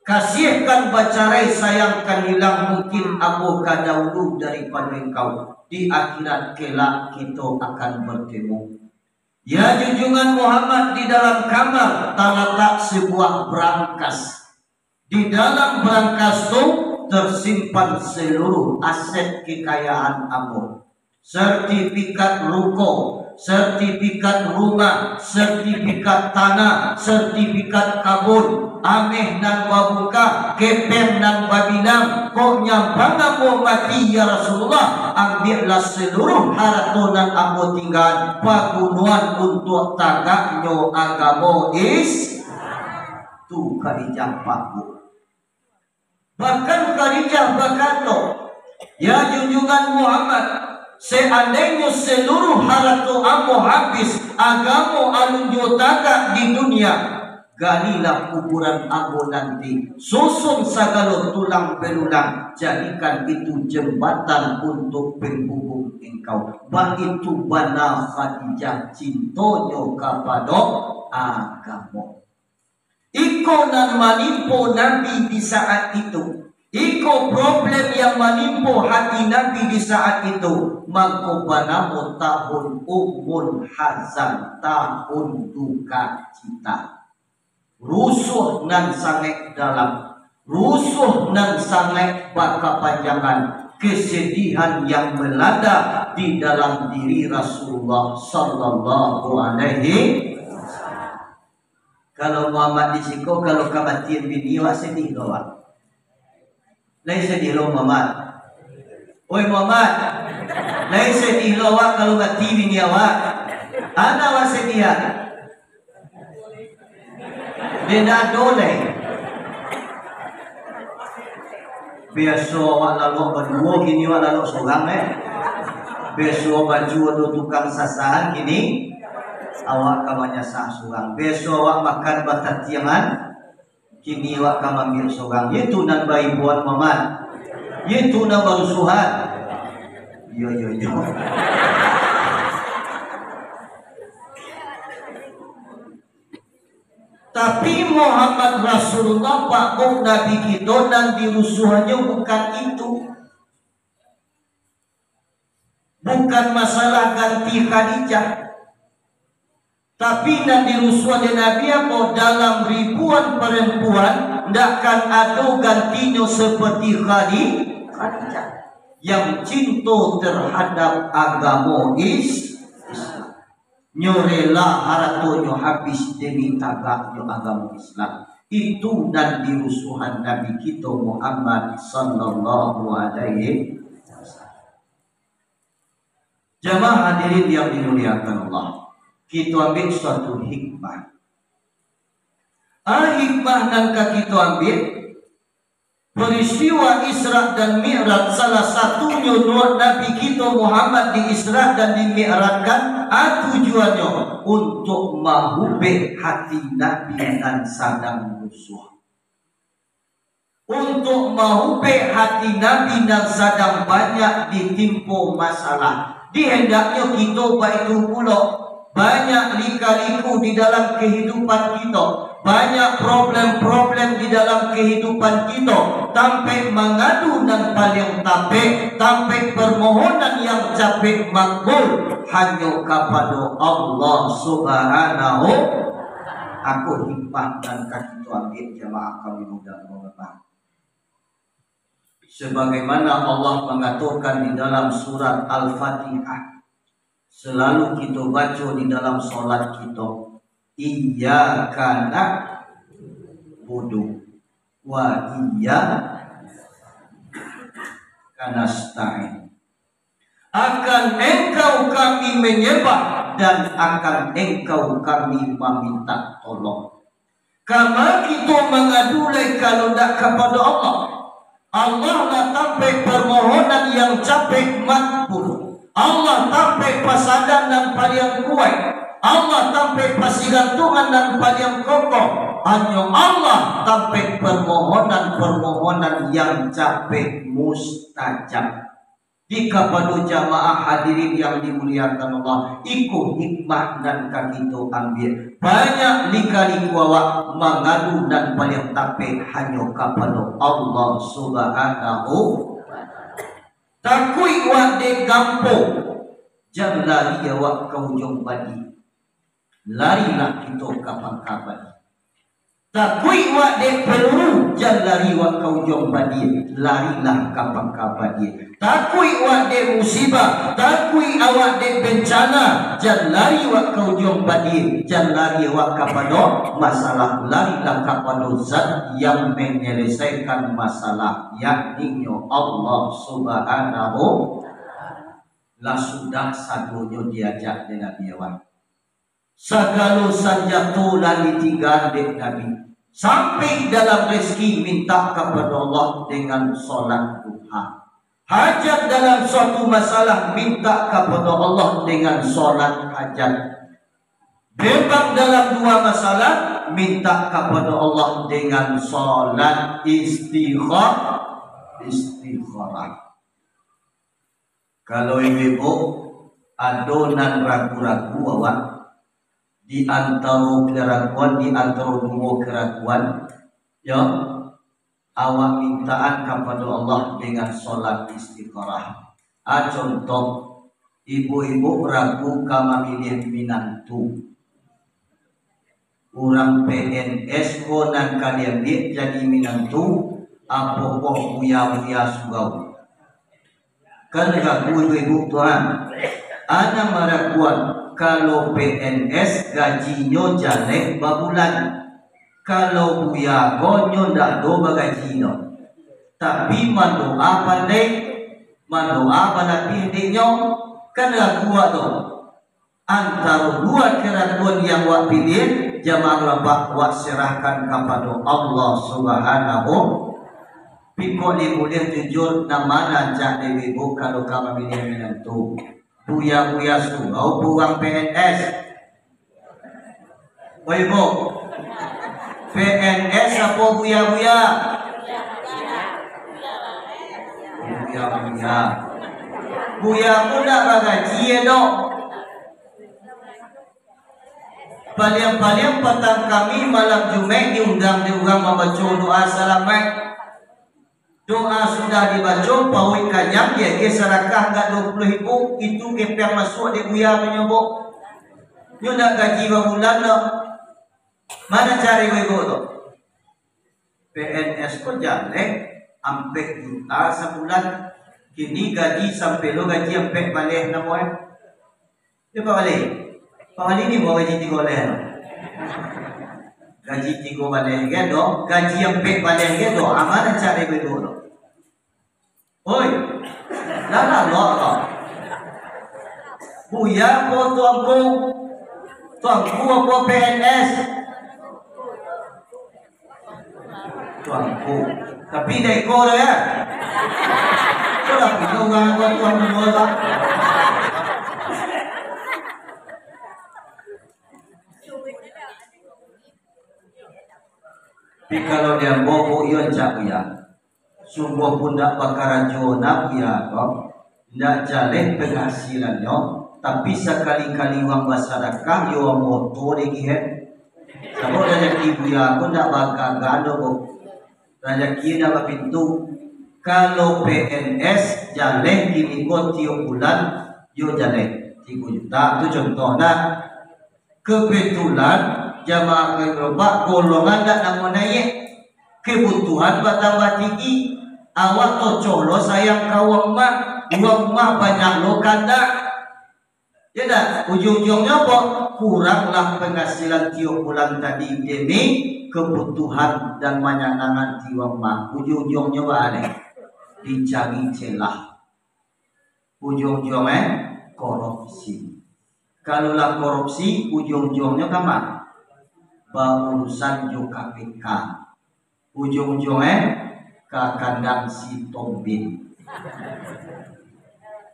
kasiahkan bacarai, sayangkan hilang, mungkin ambo ka dahulu daripado engkau. Di akhirat kelak kito akan bertemu." Ya junjungan Muhammad, di dalam kamar talatak sebuah berangkas. Di dalam berangkas tu tersimpan seluruh aset kekayaan ambo. Sertifikat ruko, sertifikat rumah, sertifikat tanah, sertifikat kabun, ameh nan babungkah, kepeng nan babinang. Kok nyampang ambo mati, ya Rasulullah, ambiaklah seluruh harato nan ambo tinggaan, pagunoan untuak tagaknyo agamo Is-, tu Khadijah Pak Bo. Bahkan Khadijah bakato, "Ya junjungan Muhammad, seandainyo seluruh harato ambo habis, agamo alun juo tagak di dunia, galilah kuburan ambo nanti, susun sagalo tulang belulang, jadikan itu jembatan untuak penghubung engkau." Baitu bana Khadijah cintonyo kapado agamo. Iko nan manimpo Nabi di saat itu. Iko problem yang manimpo hati Nabi di saat itu. Mangko banamo tahun Ummul Hazan, tahun duka cita. Rusuah nan sangaik dalam, rusuah nan sangaik bakapanjangan, kesedihan yang melanda di dalam diri Rasulullah sallallahu alaihi wasallam. Kalau Muhammad di siko, kalau kamatian bini awak, sedih lo awak? Lai sedih lo Muhammad? Oi Muhammad, lai sedih lo awak kalau mati bini awak? Ana awak sedih ah? Dek ndak ado lai. Biaso awak lalok baduo, kini awak lalok sorang, eh. Biaso baju ado tukang sasahan, kini Awak ka manyasah surang. Beso awak makan batatiangan, kini awak ka maambiak surang. Itu nan baibuan, Mamat. Itu nan barusuhan. Iyo, iyo, iyo. Tapi Muhammad Rasulullah, Pak Bu, Nabi kito, nan dirusuhannyo bukan itu. Bukan masalah ganti Khadijah. Tapi nan dirusuah dek Nabi apo? Dalam ribuan perempuan, ndak kan ado gantinyo seperti Khadi-, Khadijah. Yang cinto terhadap agamo Is-, Islam. Nyo rela haratonyo habis demi tagaknyo agamo Islam. Itu nan dirusuhan Nabi kito Muhammad sallallahu alaihi wasallam. Jamaah hadirin yang dimuliakan Allah, kito ambiak suatu hikmah. Ah, hikmah nan ka kito ambiak, peristiwa Isra dan Mi'raj, salah satunyo nuak Nabi kito Muhammad di Isra dan di Mi'rajkan, ah, tujuannyo untuk mahubek hati Nabi nan sadang rusuah. Untuk mahubek hati Nabi nan sadang banyak ditimpo masalah. Di hendaknyo kito baitu pulo. Banyak lika-liku di dalam kehidupan kito. Banyak problem-problem di dalam kehidupan kito. Tampek mangadu nan paliang tapek, tampek permohonan yang capek makbul, hanyo kapado Allah Subhanahu. Ako hikmah nan ka kito ambiak, jamaah kami muda-muda. Sebagaimana Allah mangatokan di dalam surat Al-Fatihah, selalu kito baco di dalam solat kito, "Iyyaka na'budu wa iyyaka nasta'in." Akan Engkau kami menyembah, dan akan Engkau kami maminta tolong. Kama kito mangadu lai kalau ndak kapado Allah? Allah lah tampek permohonan yang capek makbul. Allah tampek pasadan nan paliang kuaik. Allah tampek pasigantungan nan paliang kokoh. Hanyo Allah tampek permohonan-permohonan yang capek mustajab. Di kapado jamaah hadirin yang dimuliakan Allah, iko hikmah nan ka kito ambiak. Banyak lika-liku awak mangadu nan paliang tapek hanyo kapado Allah Subhanahu. Takuik wak dek gampo, jan lari awak ka ujuang badi. Larilah kito ka pangka badi. Takuik wak dek peluru, jan lari wak ka ujuang badi, larilah ka pangka badi. Takuik wak dek musibah, takuik awak dek bencana, jan lari wak ka ujuang badi, jan lari wak kapado masalah, larilah kapado Zat yang menyelesaikan masalah, yakninyo Allah Subhanahu. Lah sudah sadonyo diajak dek Nabi awak. Sagalo sanjato lah ditinggaan dek Nabi. Sampai dalam rezeki minta kapado Allah dengan solat duha. Hajat dalam suatu masalah minta kapado Allah dengan solat hajat. Bebang dalam dua masalah minta kapado Allah dengan solat istikha-, istikharah. Kalau ibu-ibu ado nan ragu-ragu awak, di antaro keraguan, di antaro duo keraguan, yo, awak mintaan kapado Allah dengan solat istikharah. A, contoh, ibu-ibu ragu ka mamiliah minantu. Urang P N S ko nan ka diambiak jadi minantu, apokoh buya-buya surau? Kan ragu ibu-ibu tu, ha? Ana maraguan, kalau P N S gajinyo jaleh babulan, kalau buya ko nyo ndak ado bagaji doh. Tapi mandoa pandai, mandoa balapih dek nyo, kan ragu awak tu. Antaro dua keraguan yang wak piliah, jamaah lapak wak serahkan kapado Allah Subhanahu. Piko ni buliah jujur, nan ma nan cak dek ibu kalau ka mamiliah minantu? Buya-buya surau, urang P N S? Oi, Bu. P N S apo buya-buya? Buya-buya. Buya ko ndak bagaji, yo, dok? Paliang-paliang patang Kamih malam Jumaik diundang dek urang mambaco doa salamaik. Doa sudah dibaco, pauik kanyang, diagiah sadakah agak duo puluah ribu, itu kepeng masuak dek buya tu nyo, Bu. Nyo ndak gaji babulan doh. Ma caro ibu-ibu tu? P N S ko jaleh, ampek juta sabulan. Kini gaji sampai lo gaji ampek baleh namo, eh? Yo, Pak Wali. Pak Wali ni bawa gaji tigo baleh tu. Gaji tigo baleh ge do, gaji ampek baleh ge do. Ma nan caro ibu-ibu tu? Oi, lah lalok ko. Buya apo tuanku? Tuanku apo P N S? Tuanku. Tapi indak iko doh, yo. Ko lah punyo urang ko tuan duo tu. Tapi kalau di ambo, Bu, iyo, rancak, Buya. Sungguahpun ndak bakarajo nah, Buya, ko. Ndak jaleh panghasilannyo, tapi sakali-kali urang basadakah, yo ambo oto dek gihen. Sabab rajaki Buya ko ndak bagagan doh, Bu. Rajaki ndak bapintu. Kalau P N S jaleh kini ko tiok bulan, yo jaleh tigo juta. Tu contoh nah. Kebetulan jamaah kami bapak golongan ndak namuah naiak. Kebutuhan batambah tinggi. Awak tocoh lo sayang ka uang mah. Uang mah banyak lo kandak. Yo ndak? Ujuang-ujuangnyo apo? Kuranglah penghasilan tiok bulan tadi demi kebutuhan dan manyanangkan hati uang mah. Ujuang-ujuangnyo baa neh? Dicari celah. Ujuang-ujuang, eh, korupsi. Kalau lah korupsi, ujuang-ujuangnyo ka ma? Baurusan jo K P K. Ujuang-ujuang, eh, ka kandang si Tombin.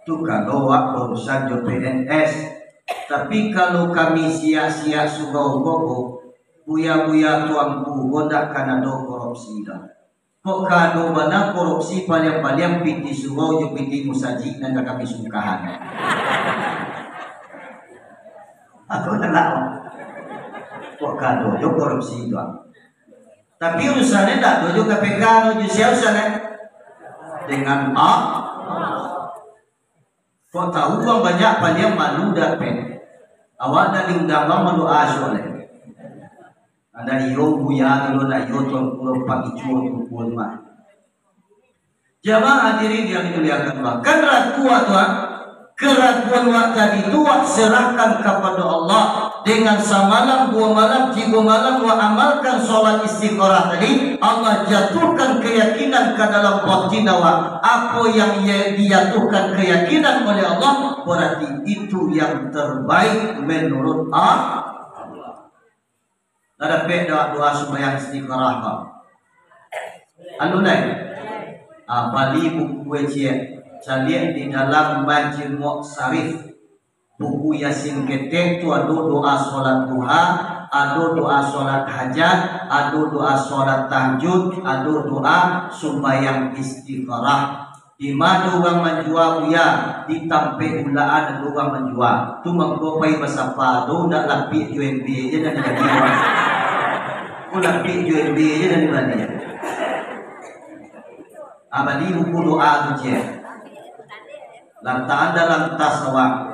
Tu kalau awak baurusan jo P N S. Tapi kalau kami siak-siak surau ko, Bu, buya-buya tuanku, ko ndak kan ado korupsi doh. Kok ka ado bana korupsi paliang-paliang pitih surau jo pitih musajik nan ka kami sungkahan. Aku nak. Kok ka ado jo korupsi tu, ah. Tapi urusannyo ndak ado jo K P K, ado jo sia urusannyo? Dengan Allah. Kok tahu urang banyak paliang malu dapek. Awak ndak diundang urang mandoa sualeh. Ndak iyo buya tu, ndak iyo tuanku, pangicua tuanku mah. Jamaah hadirin yang dimuliakan Allah, kan ragu awak tu, ah? Keraguan awak tadi tu awak serahkan kapado Allah. Dengan samalam, duo malam, tigo malam awak amalkan sholat istikharah tadi, Allah jatuhkan keyakinan ka dalam batin awak. Apo yang ia dijatuhkan keyakinan oleh Allah, berarti itu yang terbaik menurut Allah. Lah dapek doa, doa sumbayang istikharah ko? Alun lai? Ah, bali buku ciek, caliak di dalam Majmu' Syarif. Buku Yasin ketek tu ado doa solat duha, ado doa solat hajat, ado doa solat tahajud, ado doa sumbayang istikharah. Di ma ado urang manjua, buya? Di tampek ulaan ado urang manjua. Tu mangko pai basapa tu, ndak lapiak jo embe je nan dibali. Ko lapiak jo embe je nan dibali. Ah, bali buku doa tu ciek. Lantakan dalam tas awak.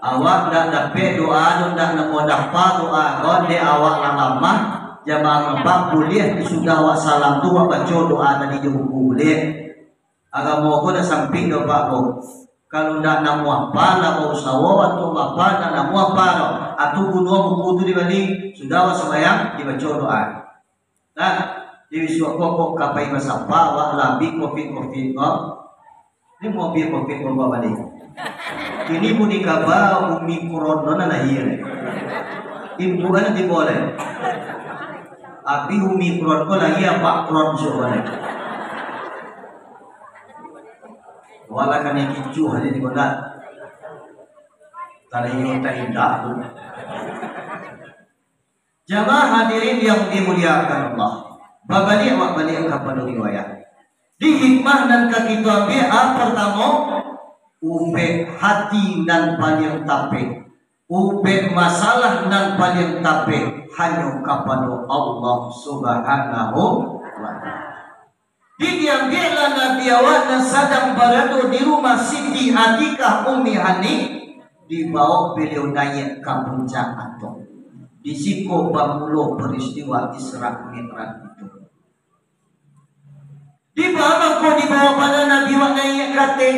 Awak ndak dapek doa tu, ndak namuah dapa doa ko, dek awak lah lamah, jamaah nampak buliah sudah awak salam tu, awak baco doa tadi jo buku buliah. Agamo ko ndak sampik doh, Pak, ko. Kalau ndak namuah apa, lah bausawo, atau apa, ndak namuah apa doh. Atu bunuah buku tu dibali, sudah awak sumbayang, dibaco doa. Nah, di bisuak ko kok ka pai basapa, awak lah bi covid-covid ko. Ni mau bi covid ko babali. Kini bunyi kaba Omicron no nan lahia. Imbuan tibo lai. Abih Omicron ko lahia Pakron suok lai. Wala kami kicuah aja di kota. Tadi yo tak indah tu. Jamaah hadirin yang dimuliakan Allah, babaliak awak baliak kapado riwayat. Di hikmah nan ka kito ambiak, a, partamo, ubek hati nan paliang tapek, ubek masalah nan paliang tapek hanyo kapado Allah Subhanahu wa Ta'ala. Diambiaklah Nabi awak nan sadang barado di rumah Siti Atikah Ummi Hani, dibaok baliau naiak ka puncak atok. Di siko bamulo peristiwa Isra Mi'raj itu. Di baa mangko dibaok bana Nabi awak naiak ka ateh?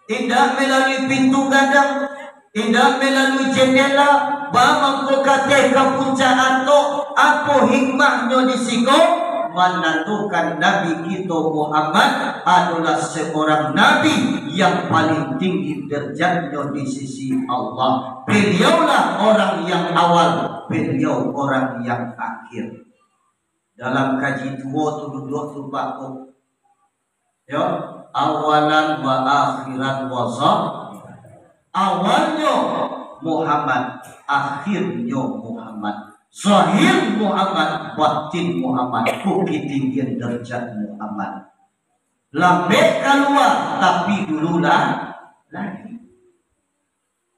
Indak melalui pintu gadang, indak melalui jendela, baa mangko ka ateh ka puncak atok. Apo hikmahnyo di siko? Manandokan Nabi kito Muhammad adolah seorang nabi yang paling tinggi derajatnyo di sisi Allah. Baliaulah orang yang awal, baliau orang yang akhir. Dalam kaji tuo tu duduak tu bako. Yo, awalan wa akhiran wa zahir. Awalnyo Muhammad, akhirnyo Muhammad. Zahir Muhammad, batin Muhammad, bukik tinggi derajat Muhammad. Lambek kalua, tapi dulu lah lahia.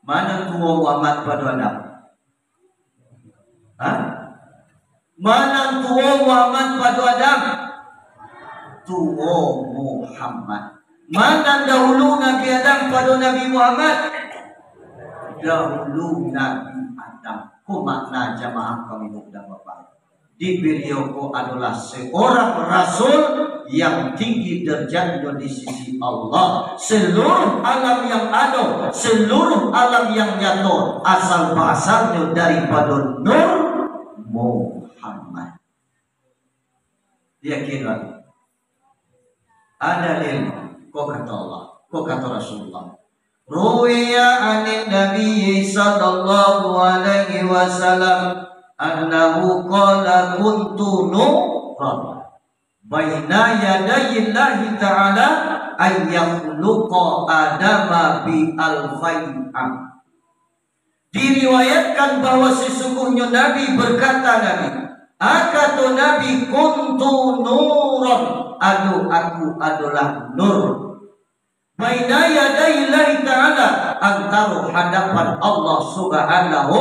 Ma nan tuo Muhammad pado Adam? Ha? Ma nan tuo Muhammad pado Adam? Tuo Muhammad. Ma nan dahulu Nabi Adam pado Nabi Muhammad? Dahulu Nabi Adam. Ko makna jamaah kami mudah Bapak. Di baliau ko adolah seorang rasul yang tinggi derajatnyo di sisi Allah. Seluruh alam yang ado, seluruh alam yang nyato, asal baasalnyo daripado Nur Muhammad. Yakinlah. Ada dalil, ko kato Allah, ko kato Rasulullah. Ruwiya anin Nabi sallallahu alaihi wasallam annahu qala kuntu nuran baina yadayillahi ta'ala an yakhluqa Adama bi alfai am. Diriwayatkan bahwa sesungguhnyo Nabi berkata, Nabi, a, kato Nabi, kuntu nuran, ado aku adolah nur. Baina yadaillahi ta'ala, antaro hadapan Allah Subhanahu,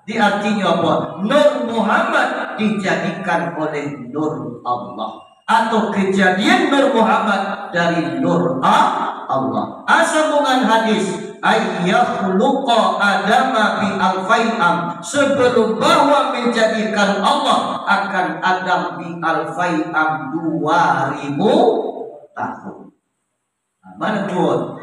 di artinyo apo? Nur Muhammad dijadikan oleh nur Allah. Atau kejadian Nur Muhammad dari Nur A-, Allah. A, sambungan hadis, ayyakhluqa Adama bi alfai am, sebelum bahwa menjadikan Allah akan Adam bi alfai am, dua ribu tahun. Nah, ma nan tuo?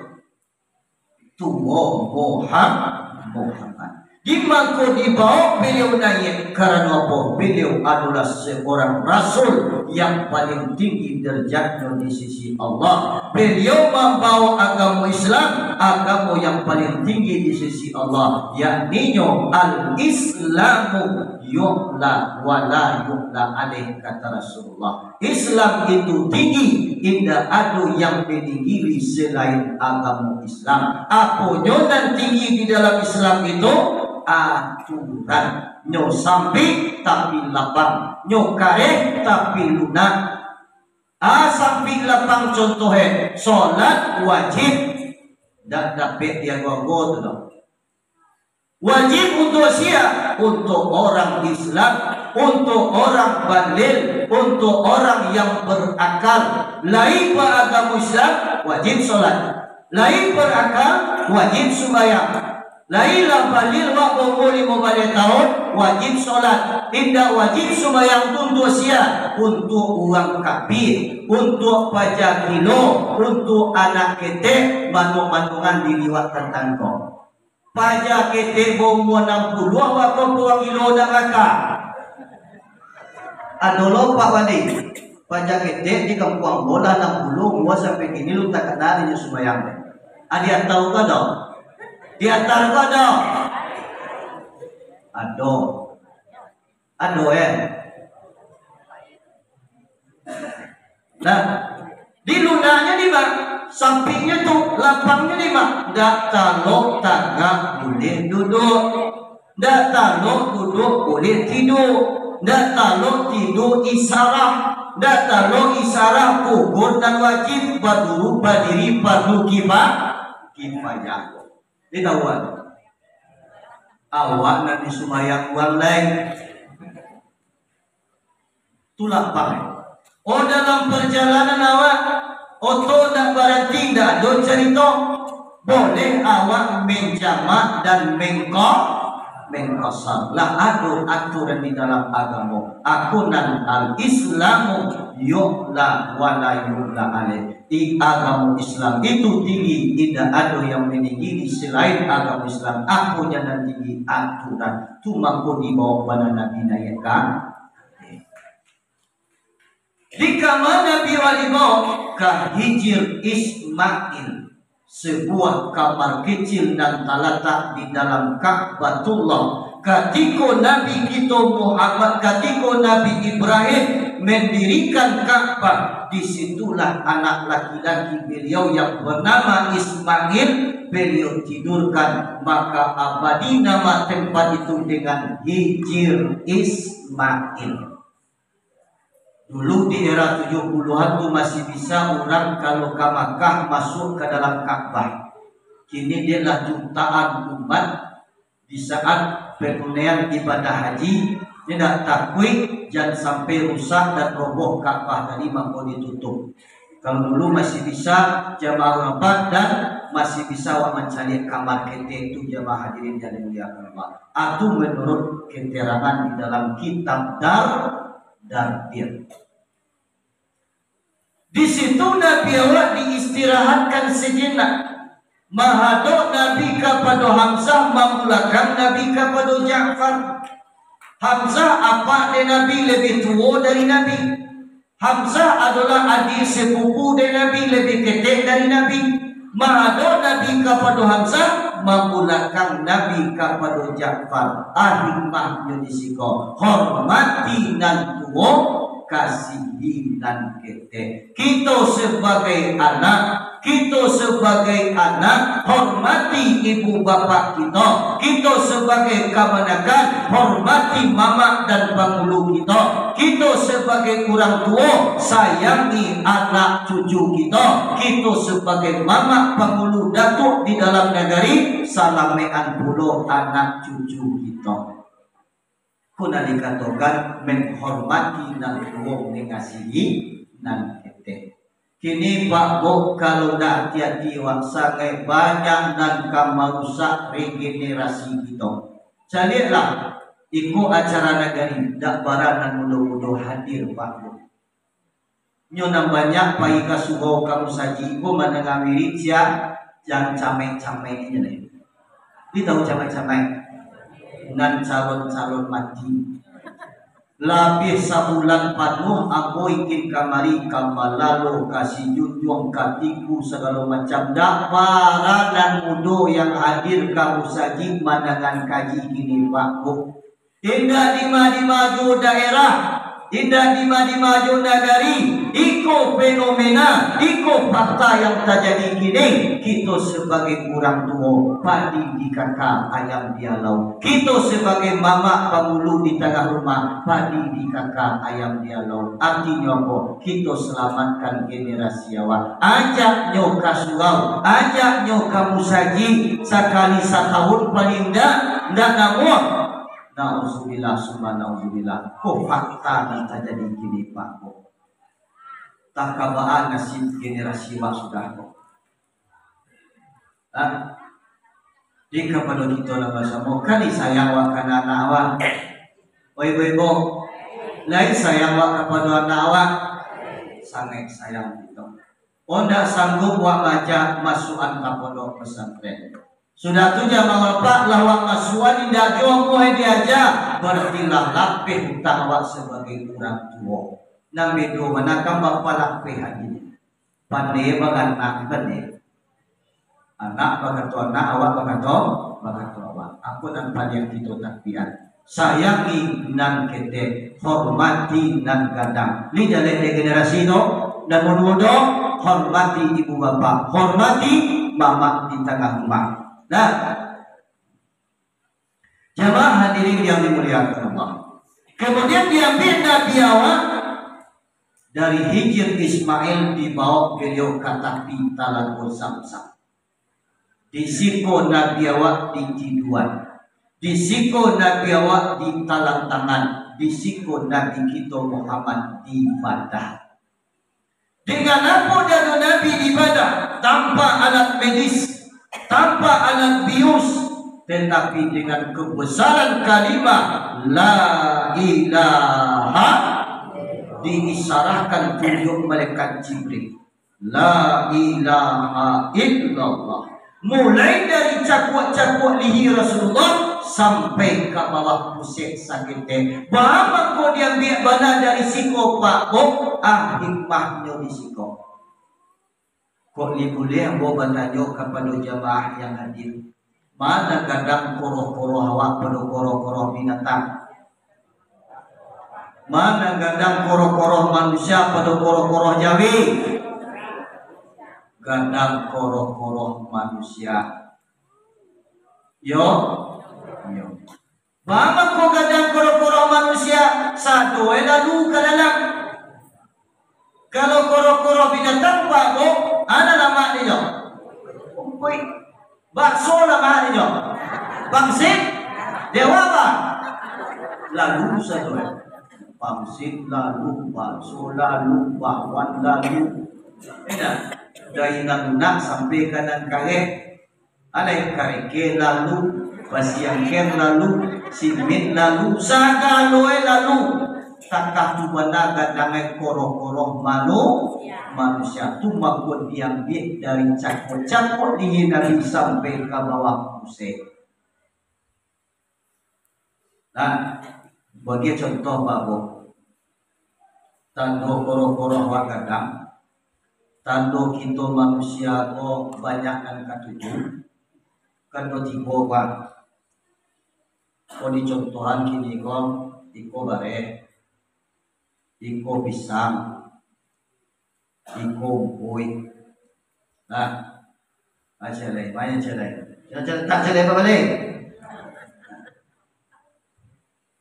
Tuo Muham-, Muhammad. Di mangko dibaok baliau naiak, karano apo? Baliau adolah seorang rasul yang paling tinggi derajatnyo di sisi Allah. Baliau mambaok agamo Islam, agamo yang paling tinggi di sisi Allah, yakninyo al-Islamu yu'la wa la yu'la alaih, kata Rasulullah. Islam itu tinggi, indak ado yang maninggi selain agamo Islam. Aponyo nan tinggi di dalam Islam itu? Aturan. Nyo sampik tapi lapang, nyo kareh tapi lunak. A, sampik lapang contoh e, solat wajib. Ndak dapek diago-ago tu doh. Wajib untuak sia? Untuak orang Islam, untuak orang baligh, untuak orang yang berakal. Lai baagamo Islam, wajib solat. Lai berakal, wajib sumbayang. Lai lah baligh, wak baumua limo baleh taun, wajib solat. Indak wajib sumbayang tu untuak sia? Untuak urang kafir, untuak paja gilo, untuak anak ketek, manuang-manuangan diri wak tantang ko. Paja ketek baumua anam puluah, wak ko pulang gilo naraka. Ado lo, Pak Wali. Paja ketek di kampuang ambo lah anam puluah umua sampai kini alun takana inyo sumbayang. A, diatau ko ado? Diatau ko ado? Ado. Ado, eh. Nah, di lunaknyo di ma? Sampiknyo tu, lapangnyo di ma? Ndak talok tagak buliah duduak. Ndak talok duduak buliah tidua, ndak talok tidua isarah, ndak talok isarah rukun nan wajib, baduru badiri fardu kifa-, kifayah. Di tahu awak nan di sumbayang urang lain. Tulak pakai. Oh, dalam parjalanan awak, oto ndak baranti, ndak ado carito. Boleh awak manjamak dan mangko-, mangkosor. Lah ado aturan di dalam agamo. Aku nan al-Islamu yu'la wa la yu'la alaih. Di agamo Islam itu tinggi, indak ado yang maninggi di selain agamo Islam. Apo nan tinggi? Aturan. Tu mangko dibawa bana Nabi naiak ka Di kama Nabi Ibrahim ka Hijir Ismail, sebuah kamar kecil nan talatak di dalam Ka'batullah. Katiko Nabi kito Muhammad, katiko Nabi Ibrahim mendirikan Ka'bah, di situlah anak laki-laki beliau yang bernama Ismail, beliau tidurkan, maka abadi nama tempat itu dengan Hijir Ismail. Dulu di era tujuh puluhan tu masih bisa urang kalau ka Makkah masuk ka dalam Ka'bah. Kini dek lah jutaan umat, di saat penunaian ibadah haji, indak takuik jan sampai rusak dan roboh Ka'bah tadi mangko ditutup. Kalau dulu masih bisa jamaah Arafat dan masih bisa awak mancaliak kamar ketek tu, jamaah hadirin yang dimuliakan Allah. Atu menurut keterangan di dalam kitab Dar-, Dardir. Di situ Nabi awak diistirahatkan sejenak. Mahadok Nabi kapado Hamzah, mambulakang Nabi kapado Ja'far. Hamzah apak dek Nabi, lebih tuo dari Nabi. Hamzah adolah adik sepupu dek Nabi, lebih ketek dari Nabi. Mahadok Nabi kapado Hamzah, mambulakang Nabi kapado Ja'far. Ah, hikmahnyo di siko, hormati nan tuo, kasihi nan ketek. Kito sebagai anak, kito sebagai anak, hormati ibu bapak kito. Kito sebagai kamanakan, hormati mamak dan pangulu kito. Kito sebagai urang tuo, sayangi anak cucu kito. Kito sebagai mamak pangulu datuak di dalam nagari, salamekan pulo anak cucu kito. Ko nan dikatokan menghormati nan tuo, mangasihi nan ketek. Kini, Pak Buk, kalau ndak ati-ati, wak, sangaik banyak nan ka marusak regenerasi kito. Caliaklah, iko acara nagari, ndak bara nan mudo-mudo hadir, Pak Buk. Nyo nan banyak pai ka surau ka musajik ko mandanga wirid sia, jan camek-camek inyo deh. Di tahu camek-camek? Nan calon-calon mati. Labiah sabulan panuah ambo ikin kamari ka malalo, ka sijunjuang, ka tiku, sagalo macam. Ndak bara nan mudo yang hadir ka musajik mandangan kaji kini, Pak Buk. Indak dima-dima juo daerah, indak dima-dima juo nagari, iko fenomena, iko fakta yang tajadi kini. Kito sabagai urang tuo, padi di kaka, ayam di alau. Kito sabagai mamak pangulu di tangah rumah, padi di kaka, ayam di alau. Artinyo apo? Kito salamatkan generasi awak. Ajak nyo ka surau, ajak nyo ka musajik, sakali satahun paling indak, indak namuah. Nauzubillah, summa nauzubillah. Ko fakta nan tajadi kini, Pak, ko. Tah ka baa nasib generasi wak sudah ko. Ha? Di kapado kito lah basamo, kan disayang wak ka anak wak. Oi, ibu-ibu, lain sayang wak kapado anak wak. Sangaik sayang kito. Ondak sanggup wak maajak masuakan ka pondok pesantren. Sudah tu jamaah wak lah wak masuakan, indak juo muah diaja, bararti lah lapeh utang wak sabagai urang tuo. Nan bedo manakam bapalapeh ati. Pandai baranak, pandai. Anak bakato anak, awak bakato, bakato awak. Apo nan paliang kito takbian? Sayangi nan ketek, hormati nan gadang. Ni jaleh dek generasi tu, nan mudo-mudo, hormati ibu bapak, hormati mamak di tangah rumah. Nah, Jamaah hadirin yang dimuliakan Allah. Kemudian diambil Nabi awak dari Hijir Ismail, dibawa beliau ka tapi talago Zamzam. Di siko Nabi awak ditiduan. Di siko Nabi awak ditalang tangan. Di siko Nabi kito Muhammad dibadah. Dengan apo dado Nabi dibadah? Tanpa alat medis, tanpa alat bius, tetapi dengan kebesaran kalimah La ilaha, diisarahkan tunjuk malaikat Jibril. La ilaha illallah. Mulai dari cakuak-cakuak lihi Rasulullah sampai ka bawah pusek saketek. Baa mangko diambiak bana dari siko, Pak Bo? Ah, hikmahnyo di siko. Kok lai buliah ambo batanyo kapado jamaah yang hadir, mana gadang koroh-koroh awak pado koroh-koroh binatang? Mana gadang koroh-koroh manusia pado koroh-koroh jawi? Gadang koroh-koroh manusia. Yo? Yo. Baa mangko gadang koroh-koroh manusia, sado e lalu ka dalam. Kalau koroh-koroh binatang, Pak Bo, ana lamak dinyo? Umpuik. Bakso lamak dinyo? Pangsit? Dewa apa? Lalu sado e. Pangsit lalu, bakso lalu, bakwan lalu. Indak. Dari nan lunak sampai ka nan kareh. Alai kareke lalu, basiangker lalu, simin lalu, sagalo e lalu. Takah tu bana gadang e koroh-koroh manu-, manusia tu mako diambiak dari cako-cako lihi Nabi sampai ka bawah pusek. Nah, bagi contoh, Pak Bo. Tando koroh-koroh awak gadang, tando kito manusia ko banyak nan katuju, kan do tibo, Pak. Ko dicontohan kini ko, iko bareh, iko pisang, iko umpuik. Nah, ah, ciek lai, banyak ciek lai. Ciek, ciek, tak ciek lai, Pak Balai?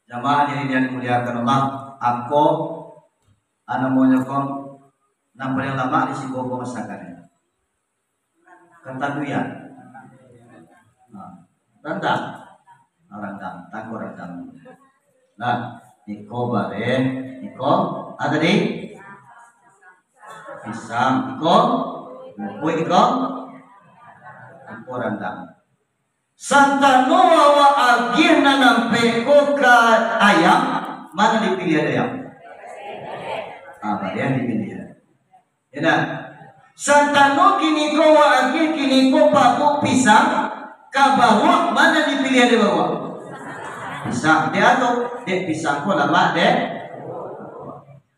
Jamaah yang dimuliakan Allah, ako, ah, namonyo ko, nan paling lamak di siko ko masakan. Katanduian. Nah, randang. Nah, randang, tangko randang. Nah, iko bareh, iko, ah, tadi? Pisang, iko, umpuik, iko, iko randang. Santano awak agiah nan ampek ko ka ayam, ma nan dipiliah ayam? Ah, bareh dipiliah. Yo ndak? Santano kini ko awak agiah kini ko pabuik pisang, ka baruak, ma nan dipiliah dek baruak? Pisang. Dek a tu, dek pisang ko lamak, dek.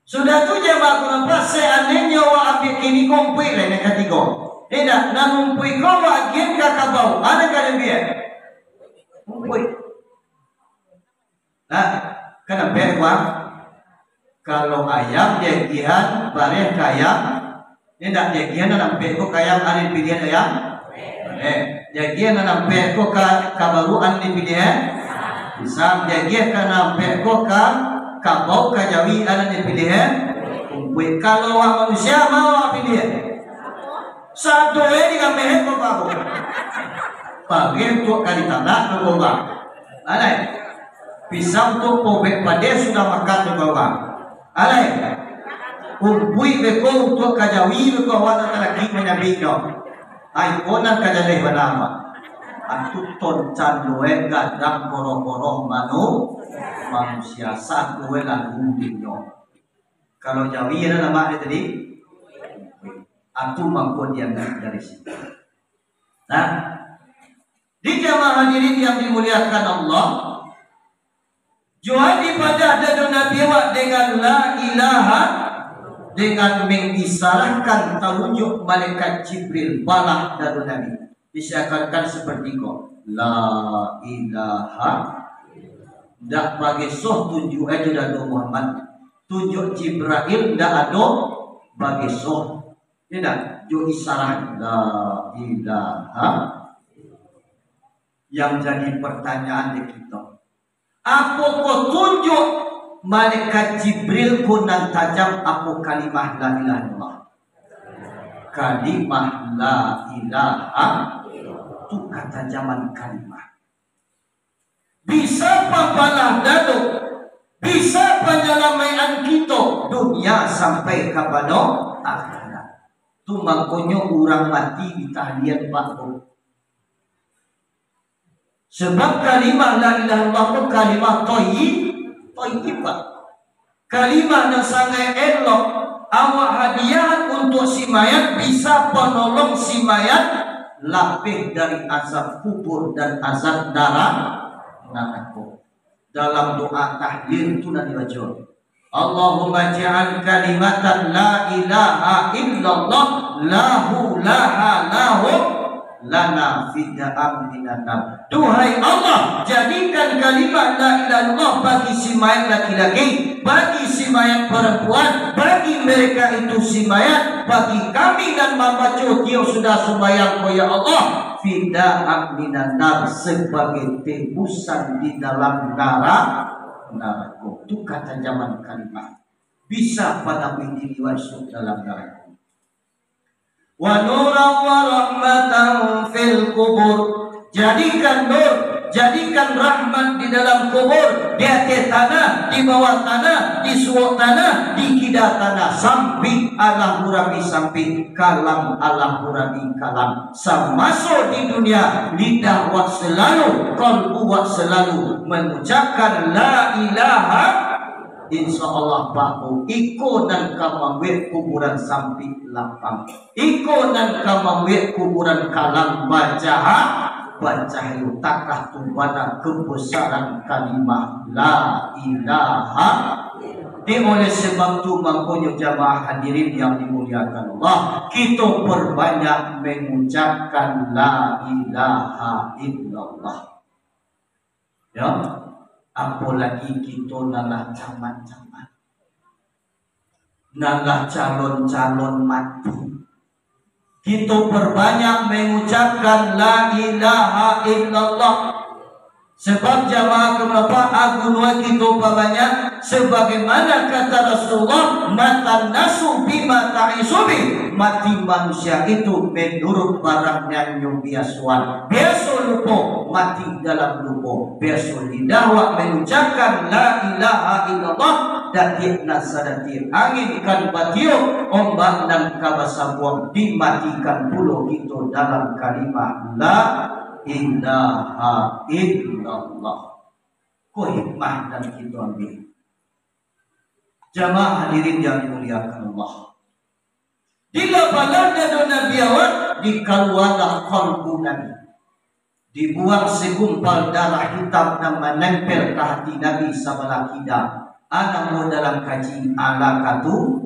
Sudah tu, jamaah ku nampak, seandainyo awak ambiak kini ko umpuik lai nan katigo. Indak, nan umpuik ko awak agiah ka kabau. A nan ka diambiak? Umpuik. Nah, kan ampek ko. Kalau ayam diagiahan bareh ka ayam, indak diagiahan nan ampek ko ka ayam, a nan dipiliah ayam? Bareh. Diagiahan nan ampek ko ka, ka baruak, a nan dipiliah? Pisang. Diagiahan nan ampek ko ka kabau, ka jawi, a nan dipiliah? Umpuik. Kalau awak manusia, ma awak piliah? Sado e digameh ko baru. Bareh untuak ka ditanak tu ko, Bang. Alai. Pisang tu pobek padeh sudah makan tu ko, Bang. Alai. Umpuik beko untuak ka jawi beko awak nan talakik manyabiknyo. Ai, ko nan ka jaleh bana, Bang. Atu ton cando e gadang koroh-koroh manu-, manusia sado e lalu dinyo. Kalau jawi ado lamak dia tadi, atu mangko diambiak dari situ. Nah, di jamaah hadirin yang dimuliakan Allah, jo a dipadah dado Nabi awak dengan la ilaha, dengan mengisarahkan talunjuk malaikat Jibril, balah dado Nabi. Diseakan-akan seperti ko, la ilaha, ndak bagesoh tunjuk e jo dado Muhammad, tunjuk Jibrail ndak ado bagesoh. Indak, jo isarah, la ilaha. Yang jadi pertanyaan di kito, Apokoh tunjuak malaikat Jibril ko nan tajam, apo kalimah la ilaha illallah? Kalimah la ilaha, tu katajaman kalimah. Bisa papalah dado, bisa panyalamaik-an kito dunia sampai kapado akhirat. Tu mangkonyo urang mati ditahlian, Pak, tu. Sebab kalimah la ilaha illallah tu kalimah thayyib, thayyibah. Kalimah nan sangaik elok, awak hadiah untuak si mayat, bisa panolong si mayat lapeh dari azab kubur dan azab nara-, narako. Dalam doa tahlil tu nan dibaco, "Allahumma ja'al kalimatan la ilaha illallah lahu laha lahum lana fidaan minan nar." Duhai Allah, jadikan kalimat la ilaha illallah bagi si mayat laki-laki, bagi si mayat perempuan, bagi mereka itu si mayat, bagi kami nan mambaco tiok sudah sumbayang ko, ya Allah, fidaan minan nar, sebagai tebusan di dalam nara-, narako. Tu katajaman kalimah. Bisa panampi diri masuk dalam narako. Wa nuran wa rahmatan fil kubur. Jadikan nur, jadikan rahmat di dalam kubur, di ateh tanah, di bawah tanah, di suok tanah, di kida tanah, sampik alah urami sampik, kalam alah urami kalam. Samaso di dunia, lidah wak selalu, kalbu wak selalu mangucapkan la ilaha, insya Allah, Pak, iko nan ka mambuek kuburan sampik lapang. Iko nan ka mambuek kuburan kalam bacaha-, bacahayo. Takah tu bana kebesaran kalimah la ilaha. Di oleh sebab tu, mangkonyo jamaah hadirin yang dimuliakan Allah, kito perbanyak mengucapkan la ilaha illallah. Ya, apolagi kito nan lah camat-camat, nan lah calon-calon mati. Kito perbanyak mengucapkan la ilaha illallah. Sebab jamaah kenapa agunua kito pabanyak, sebagaimana kata Rasulullah, "Matan nasu bima ta'isu bih." Mati manusia itu menurut barang nan nyo biasoan. Biaso lupo, mati dalam lupo. Biaso lidah wak mengucapkan la ilaha illallah, datiak nan sadatiak angin kan batiup, ombak nan ka basabuang, dimatikan pulo kito dalam kalimah la ilaha illallah. Ko hikmah nan kito ambil. Jamaah hadirin yang dimuliakan Allah. Dilapalah dado Nabi awak, dikalualah kalbu Nabi. Dibuang segumpal darah hitam nan manempel ka hati Nabi sabalah kida. Anamo dalam kaji alaqatu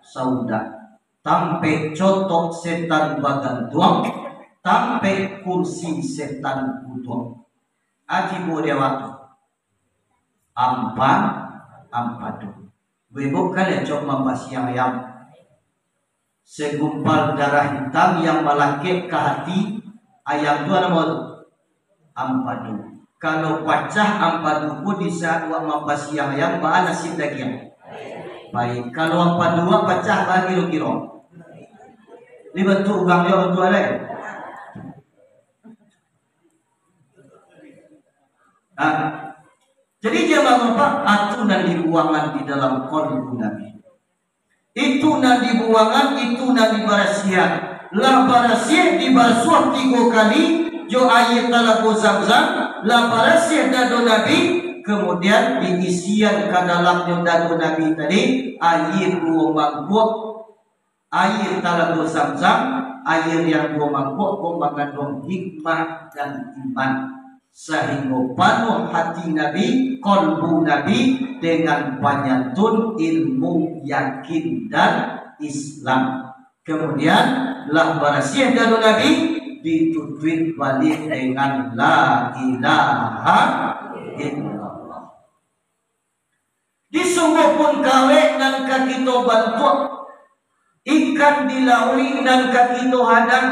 sauda. Tampek cotok setan bagantuang, tampek kursi setan guduang. Ati buah dewata. Ampa-, ampadu. Bebok kan lecok mampasiang ayam. Segumpal darah hitam yang malakek ka hati ayam tu namo tu? Ampadu. Kalau pacah ampadu ko di saat wak mampasiang ayam, baa nasib dagiang? Baik. Kalau ampadu wak pacah, baa kiro-kiro? Ni bantuak urang jo bantuak alai. Nah, jadi jamaah Bapak, atu nan dibuangan di dalam kalbu Nabi. Itu nan dibuangan, itu nan dibarasiahan. Lah barasiah dibasuah tigo kali jo aia talago Zamzam, lah barasiah dado Nabi, kemudian diisian ka dalamnyo dado Nabi tadi aia duo mangkuak. Aia talago Zamzam, aia nan duo mangkuak ko manganduang hikmah dan iman, sahinggo panuah hati Nabi, kalbu Nabi, dengan panyantun ilmu, yakin, dan Islam. Kemudian, lah barasiah dado Nabi, ditutuik baliak dengan la ilaha illallah. Disungguahpun kawek nan ka kito bantuak, ikan di lauik nan ka kito hadang,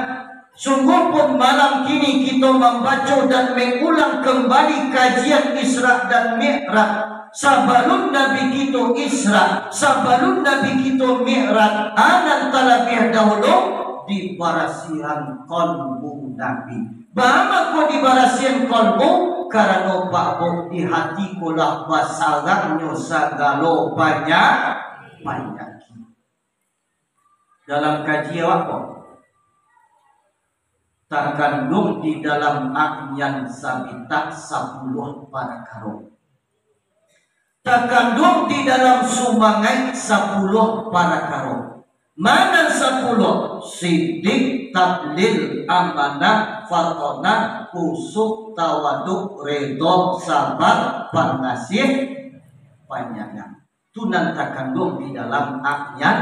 Sungguahpun malam kini kito mambaco dan mangulang kambali kajian Isra dan Mi'raj. Sabalun Nabi kito Isra, sabalun Nabi kito Mi'raj, a nan talabiah dahulu dibarasiahan kalbu Nabi. Baa mangko dibarasiahan kalbu? Karano Pak Buk di hati ko lah basarangnyo sagalo panya-, panyakik. Dalam kaji awak ko, takanduang di dalam angin sabitah sapuluah parakaro. Takanduang di dalam sumangaik sapuluah parakaro. Ma nan sapuluah? Sidik, tablil, amanah, fatonah, khusyuk, tawaduk, redo, sabar, pangasih, panyayang. Tu nan takanduang di dalam angin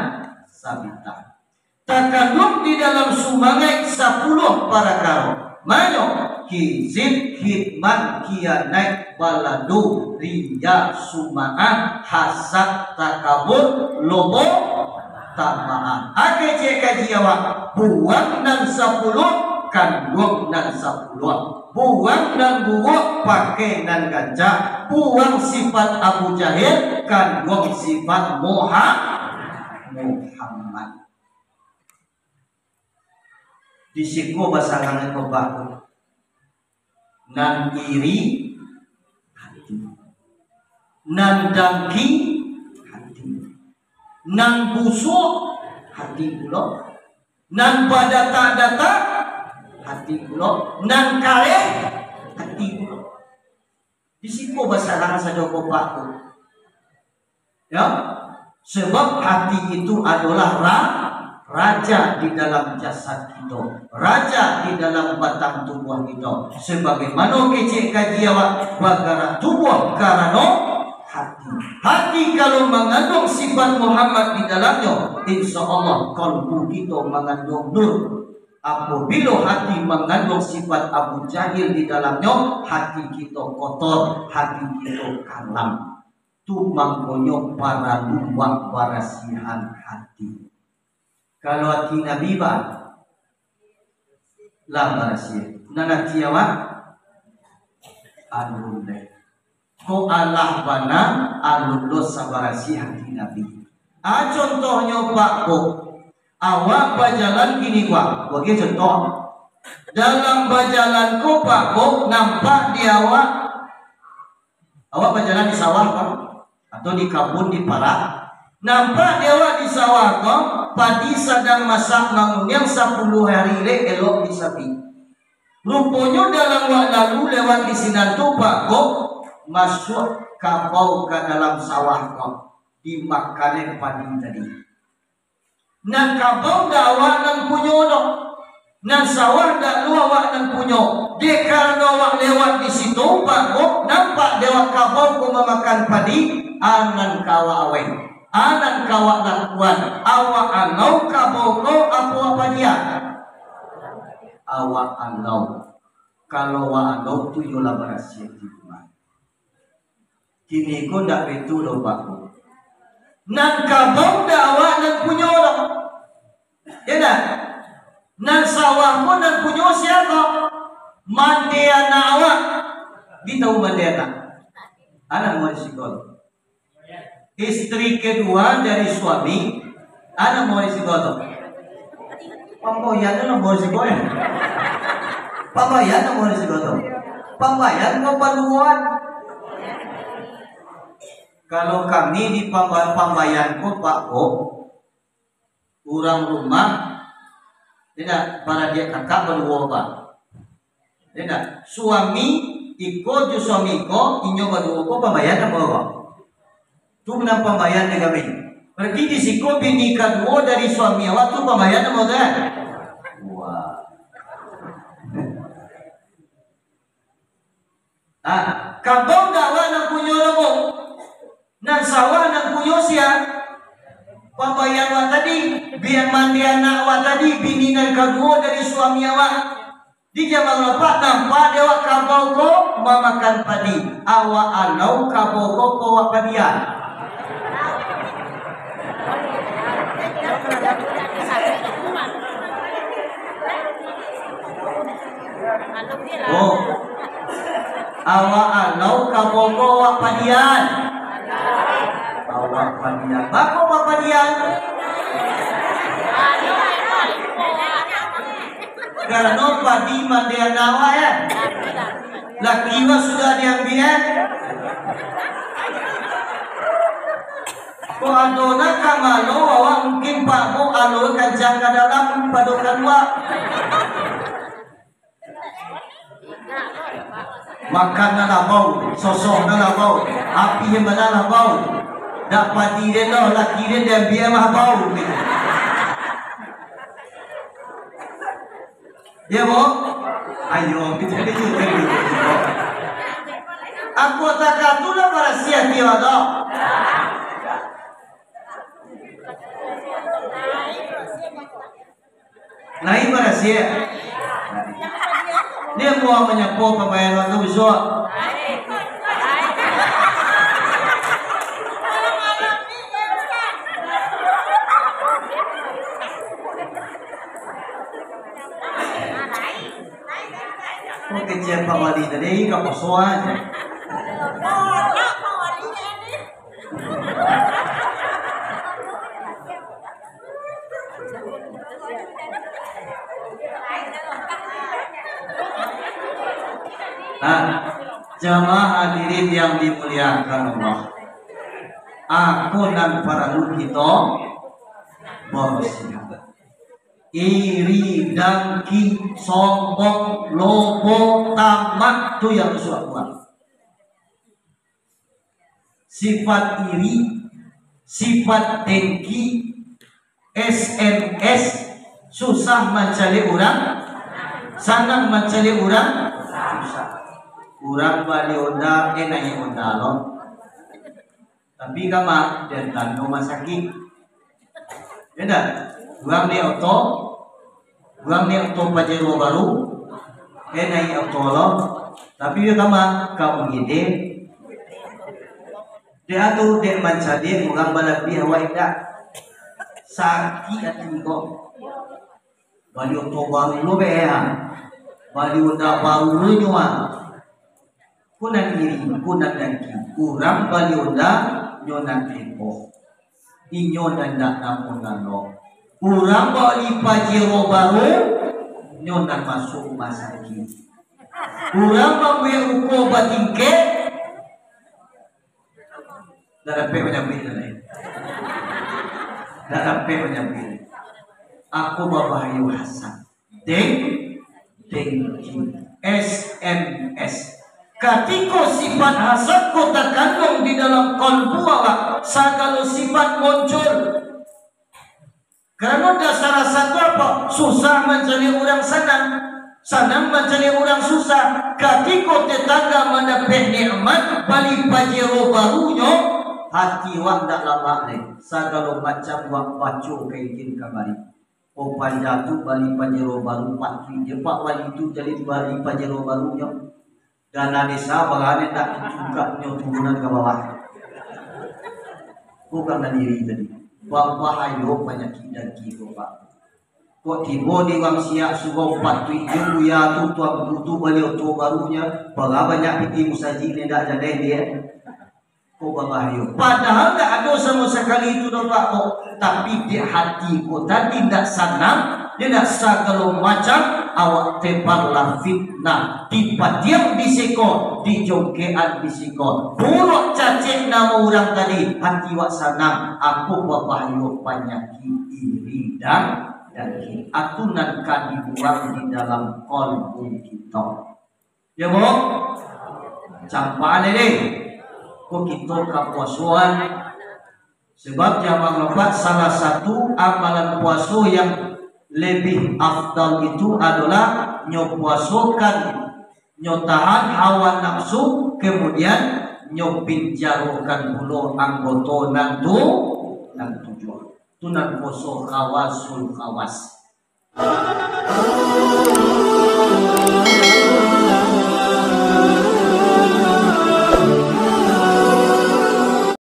sabitah. Takanduang di dalam sumangaik sapuluah parakaro. Ma nyo? Kizib, kitman, kianaik, baladu, riya, sum'ah, hasad, takabur, lobo, tamak. A kecek kaji awak, buang nan sapuluah, kanduang nan sapuluah. Buang nan buruak, pakai nan gancak. Buang sifat Abu Jahil, kanduang sifat Muha-, Muhammad. Di siko basarangan babah tu. Nan iri, hati. Nan dangki, hati. Nan busuak, hati pulo. Nan badatak-datak, hati pulo. Nan kareh, hati pulo. Di siko basarang sajo kopak tu. Ya, sebab hati itu adolah ra-, raja di dalam jasad kito, raja di dalam batang tubuah kito. Sebagaimano kecek kaji awak, bagarak tubuah karano hati. Hati kalau manganduang sifat Muhammad di dalamnyo, insya Allah kalbu kito manganduang nur. Apabilo hati manganduang sifat Abu Jahil di dalamnyo, hati kito kotor, hati kito kalam. Tu mangkonyo paralu wak barasiahan hati. Kalau ati Nabi ba, lah barasiah. Nan ati awak? Alun deh. Ko alah bana, alun lo sabarasiah ati Nabi. A, contohnyo, Pak, ko. Awak bajalan kini, Pak. Bagi contoh. Dalam bajalan ko, Pak, ko, nampak di awak Awak bajalan di sawah ko, atau di kabun, di parak. Nampak di awak di sawah ko, padi sadang masak manguniang, sapuluah hari lek elok disabik. Ruponyo dalam wak lalu lewat di sinan tu, Pak, ko, masuak kabau ka dalam sawah ko, dimakan padi tadi. Nan kabau dak awak nan punyo doh. Nan sawah dak lo awak nan punyo. Dek karano awak lewat di situ, Pak, ko, nampak dek awak kabau ko mamakan padi, a nan ka awak awai. A nan ka awak lakuan. Awak alau kabau ko, apo awak padian? Awak alau. Kalau awak alau tu, iyo lah barasiah di rumah. Kini ko ndak baitu doh, Pak. Nan kabau ndak awak nan punyo doh. Ya ndak? Nan sawah ko nan punyo sia ko? Mandeanak awak. Bi tahu mandeanak? Anak murid sikol. Istri kedua dari suami, anak murid sikol tu. Pambayan tu nomor siko, eh. Pambayan nomor siko tu. Pambayan ko paluan. Kalau kami di pamba-, pambayan ko, Pak, ko, urang rumah, indak, baradiak kakak baduo, Pak. Indak, suami iko jo suami ko, inyo baduo ko pambayan apo, Pak? Tu nan pambayan dek kami. Berarti di siko bini kaduo dari suami awak tu pambayan apo tu, kan? Wah. Ah, kabau dak awak nan punyo lo, Bu? Nan sawah nan punyo sia? Pambayan awak tadi, bian mandeanak awak tadi, bini nan kaduo dari suami awak. Di jaman lapeh nampak dek awak kabau ko mamakan padi. Awak alau kabau ko, ko awak padian. Awak alau ka Bogor, awak padian? Awak padian. Bako bapadian? Karano padi mandian awak, ya. Laki awak sudah diambiak. Kok ado nak ka malo, awak mungkin pabok alo kancang ka dalam, pado kalua. Makan nan lah bau, sosoh nan lah bau, api nan bana lah bau. Dak padi den doh, laki den diambiak mah bau. Ya, Bu? Ayo, kita ni juga. Anggota katu lah barasiah dia lah. Lain barasiah. Dia buang manyapo pambayaran tu bisuak. Kok kecil Pak Wali tadi, ka poso aja. Nah, jamaah hadirin yang dimuliakan Allah, aku nan paralu kito barasiah. Iri, dangki, sombong, lobo, tamak, tu yang suah buang. Sifat iri, sifat dengki, S M S, susah mancaliak urang, sanang mancaliak urang, susah. Urang bali onda, eh, naiak onda lo. Tapi kama, den tando masakik. Ya ndak? Urang naiak oto, urang naiak oto Pajero baru, eh, naiak oto lo. Tapi yo kama, ka U G D. Dek anu, dek mancaliak urang balabiah awak indak. Sakik ati ko. Bali oto baru lo be, ha. Bali onda baru lo nyo, ha. Ko nan iri, ko nan dangki. Urang bali onda, nyo nan tempoh. Inyo nan ndak namo nan lo. Urang bali Pajero baru, nyo nan masuak rumah sakik. Urang mambuek ruko batingkek, ndak dapek manyambuik nan lain. Ndak dapek manyambuik. Ako babahayo hasad. Deng, dengki. S M S. Katiko sifat hasad ko takanduang di dalam kalbu awak, sagalo sifat muncul. Karano dasar hasad tu apo? Susah mancaliak urang sanang, sanang mancaliak urang susah. Katiko tetangga mandapek nikmat, bali Pajero barunyo, hati awak ndak lamak lai. Sagalo macam awak baco ka izin kamari. Oh, panja tu bali Pajero baru, patuik je Pak Wali tu jadi bali Pajero barunyo. Dana desa barani tak dicungkaknyo turunan ka bawah. Bukan nan iri tadi. Babahayo panyakik dangki tu, Pak. Kok tibo di urang siak suruah patuik je buya tu, tuanku tu bali oto barunyo, bara banyak pitih musajik ni dak jadeh dia. Ko babahayo. Padahal ndak ado samo sakali itu doh, Pak, ko. Tapi di hati ko tadi ndak sanang, dia ndak sagalo macam, awak tebarlah fitnah, dipatiang di siko, dijongkekan di siko. Buruak cacek namo urang tadi, hati awak sanang, ako babahayo panyakik iri dan dangki. Atu nan ka dibuang di dalam kalbu kito. Ya, Bu? Campaan ini. Ko kito ka puasoan. Sebab jamaah Bapak, salah satu amalan puaso yang lebih afdal itu adalah nyo puasokan, nyo tahan hawa nafsu, kemudian nyo pinjarokan pulo anggoto nan tu, nan tujuah. Tu nan puaso khawasul khawas.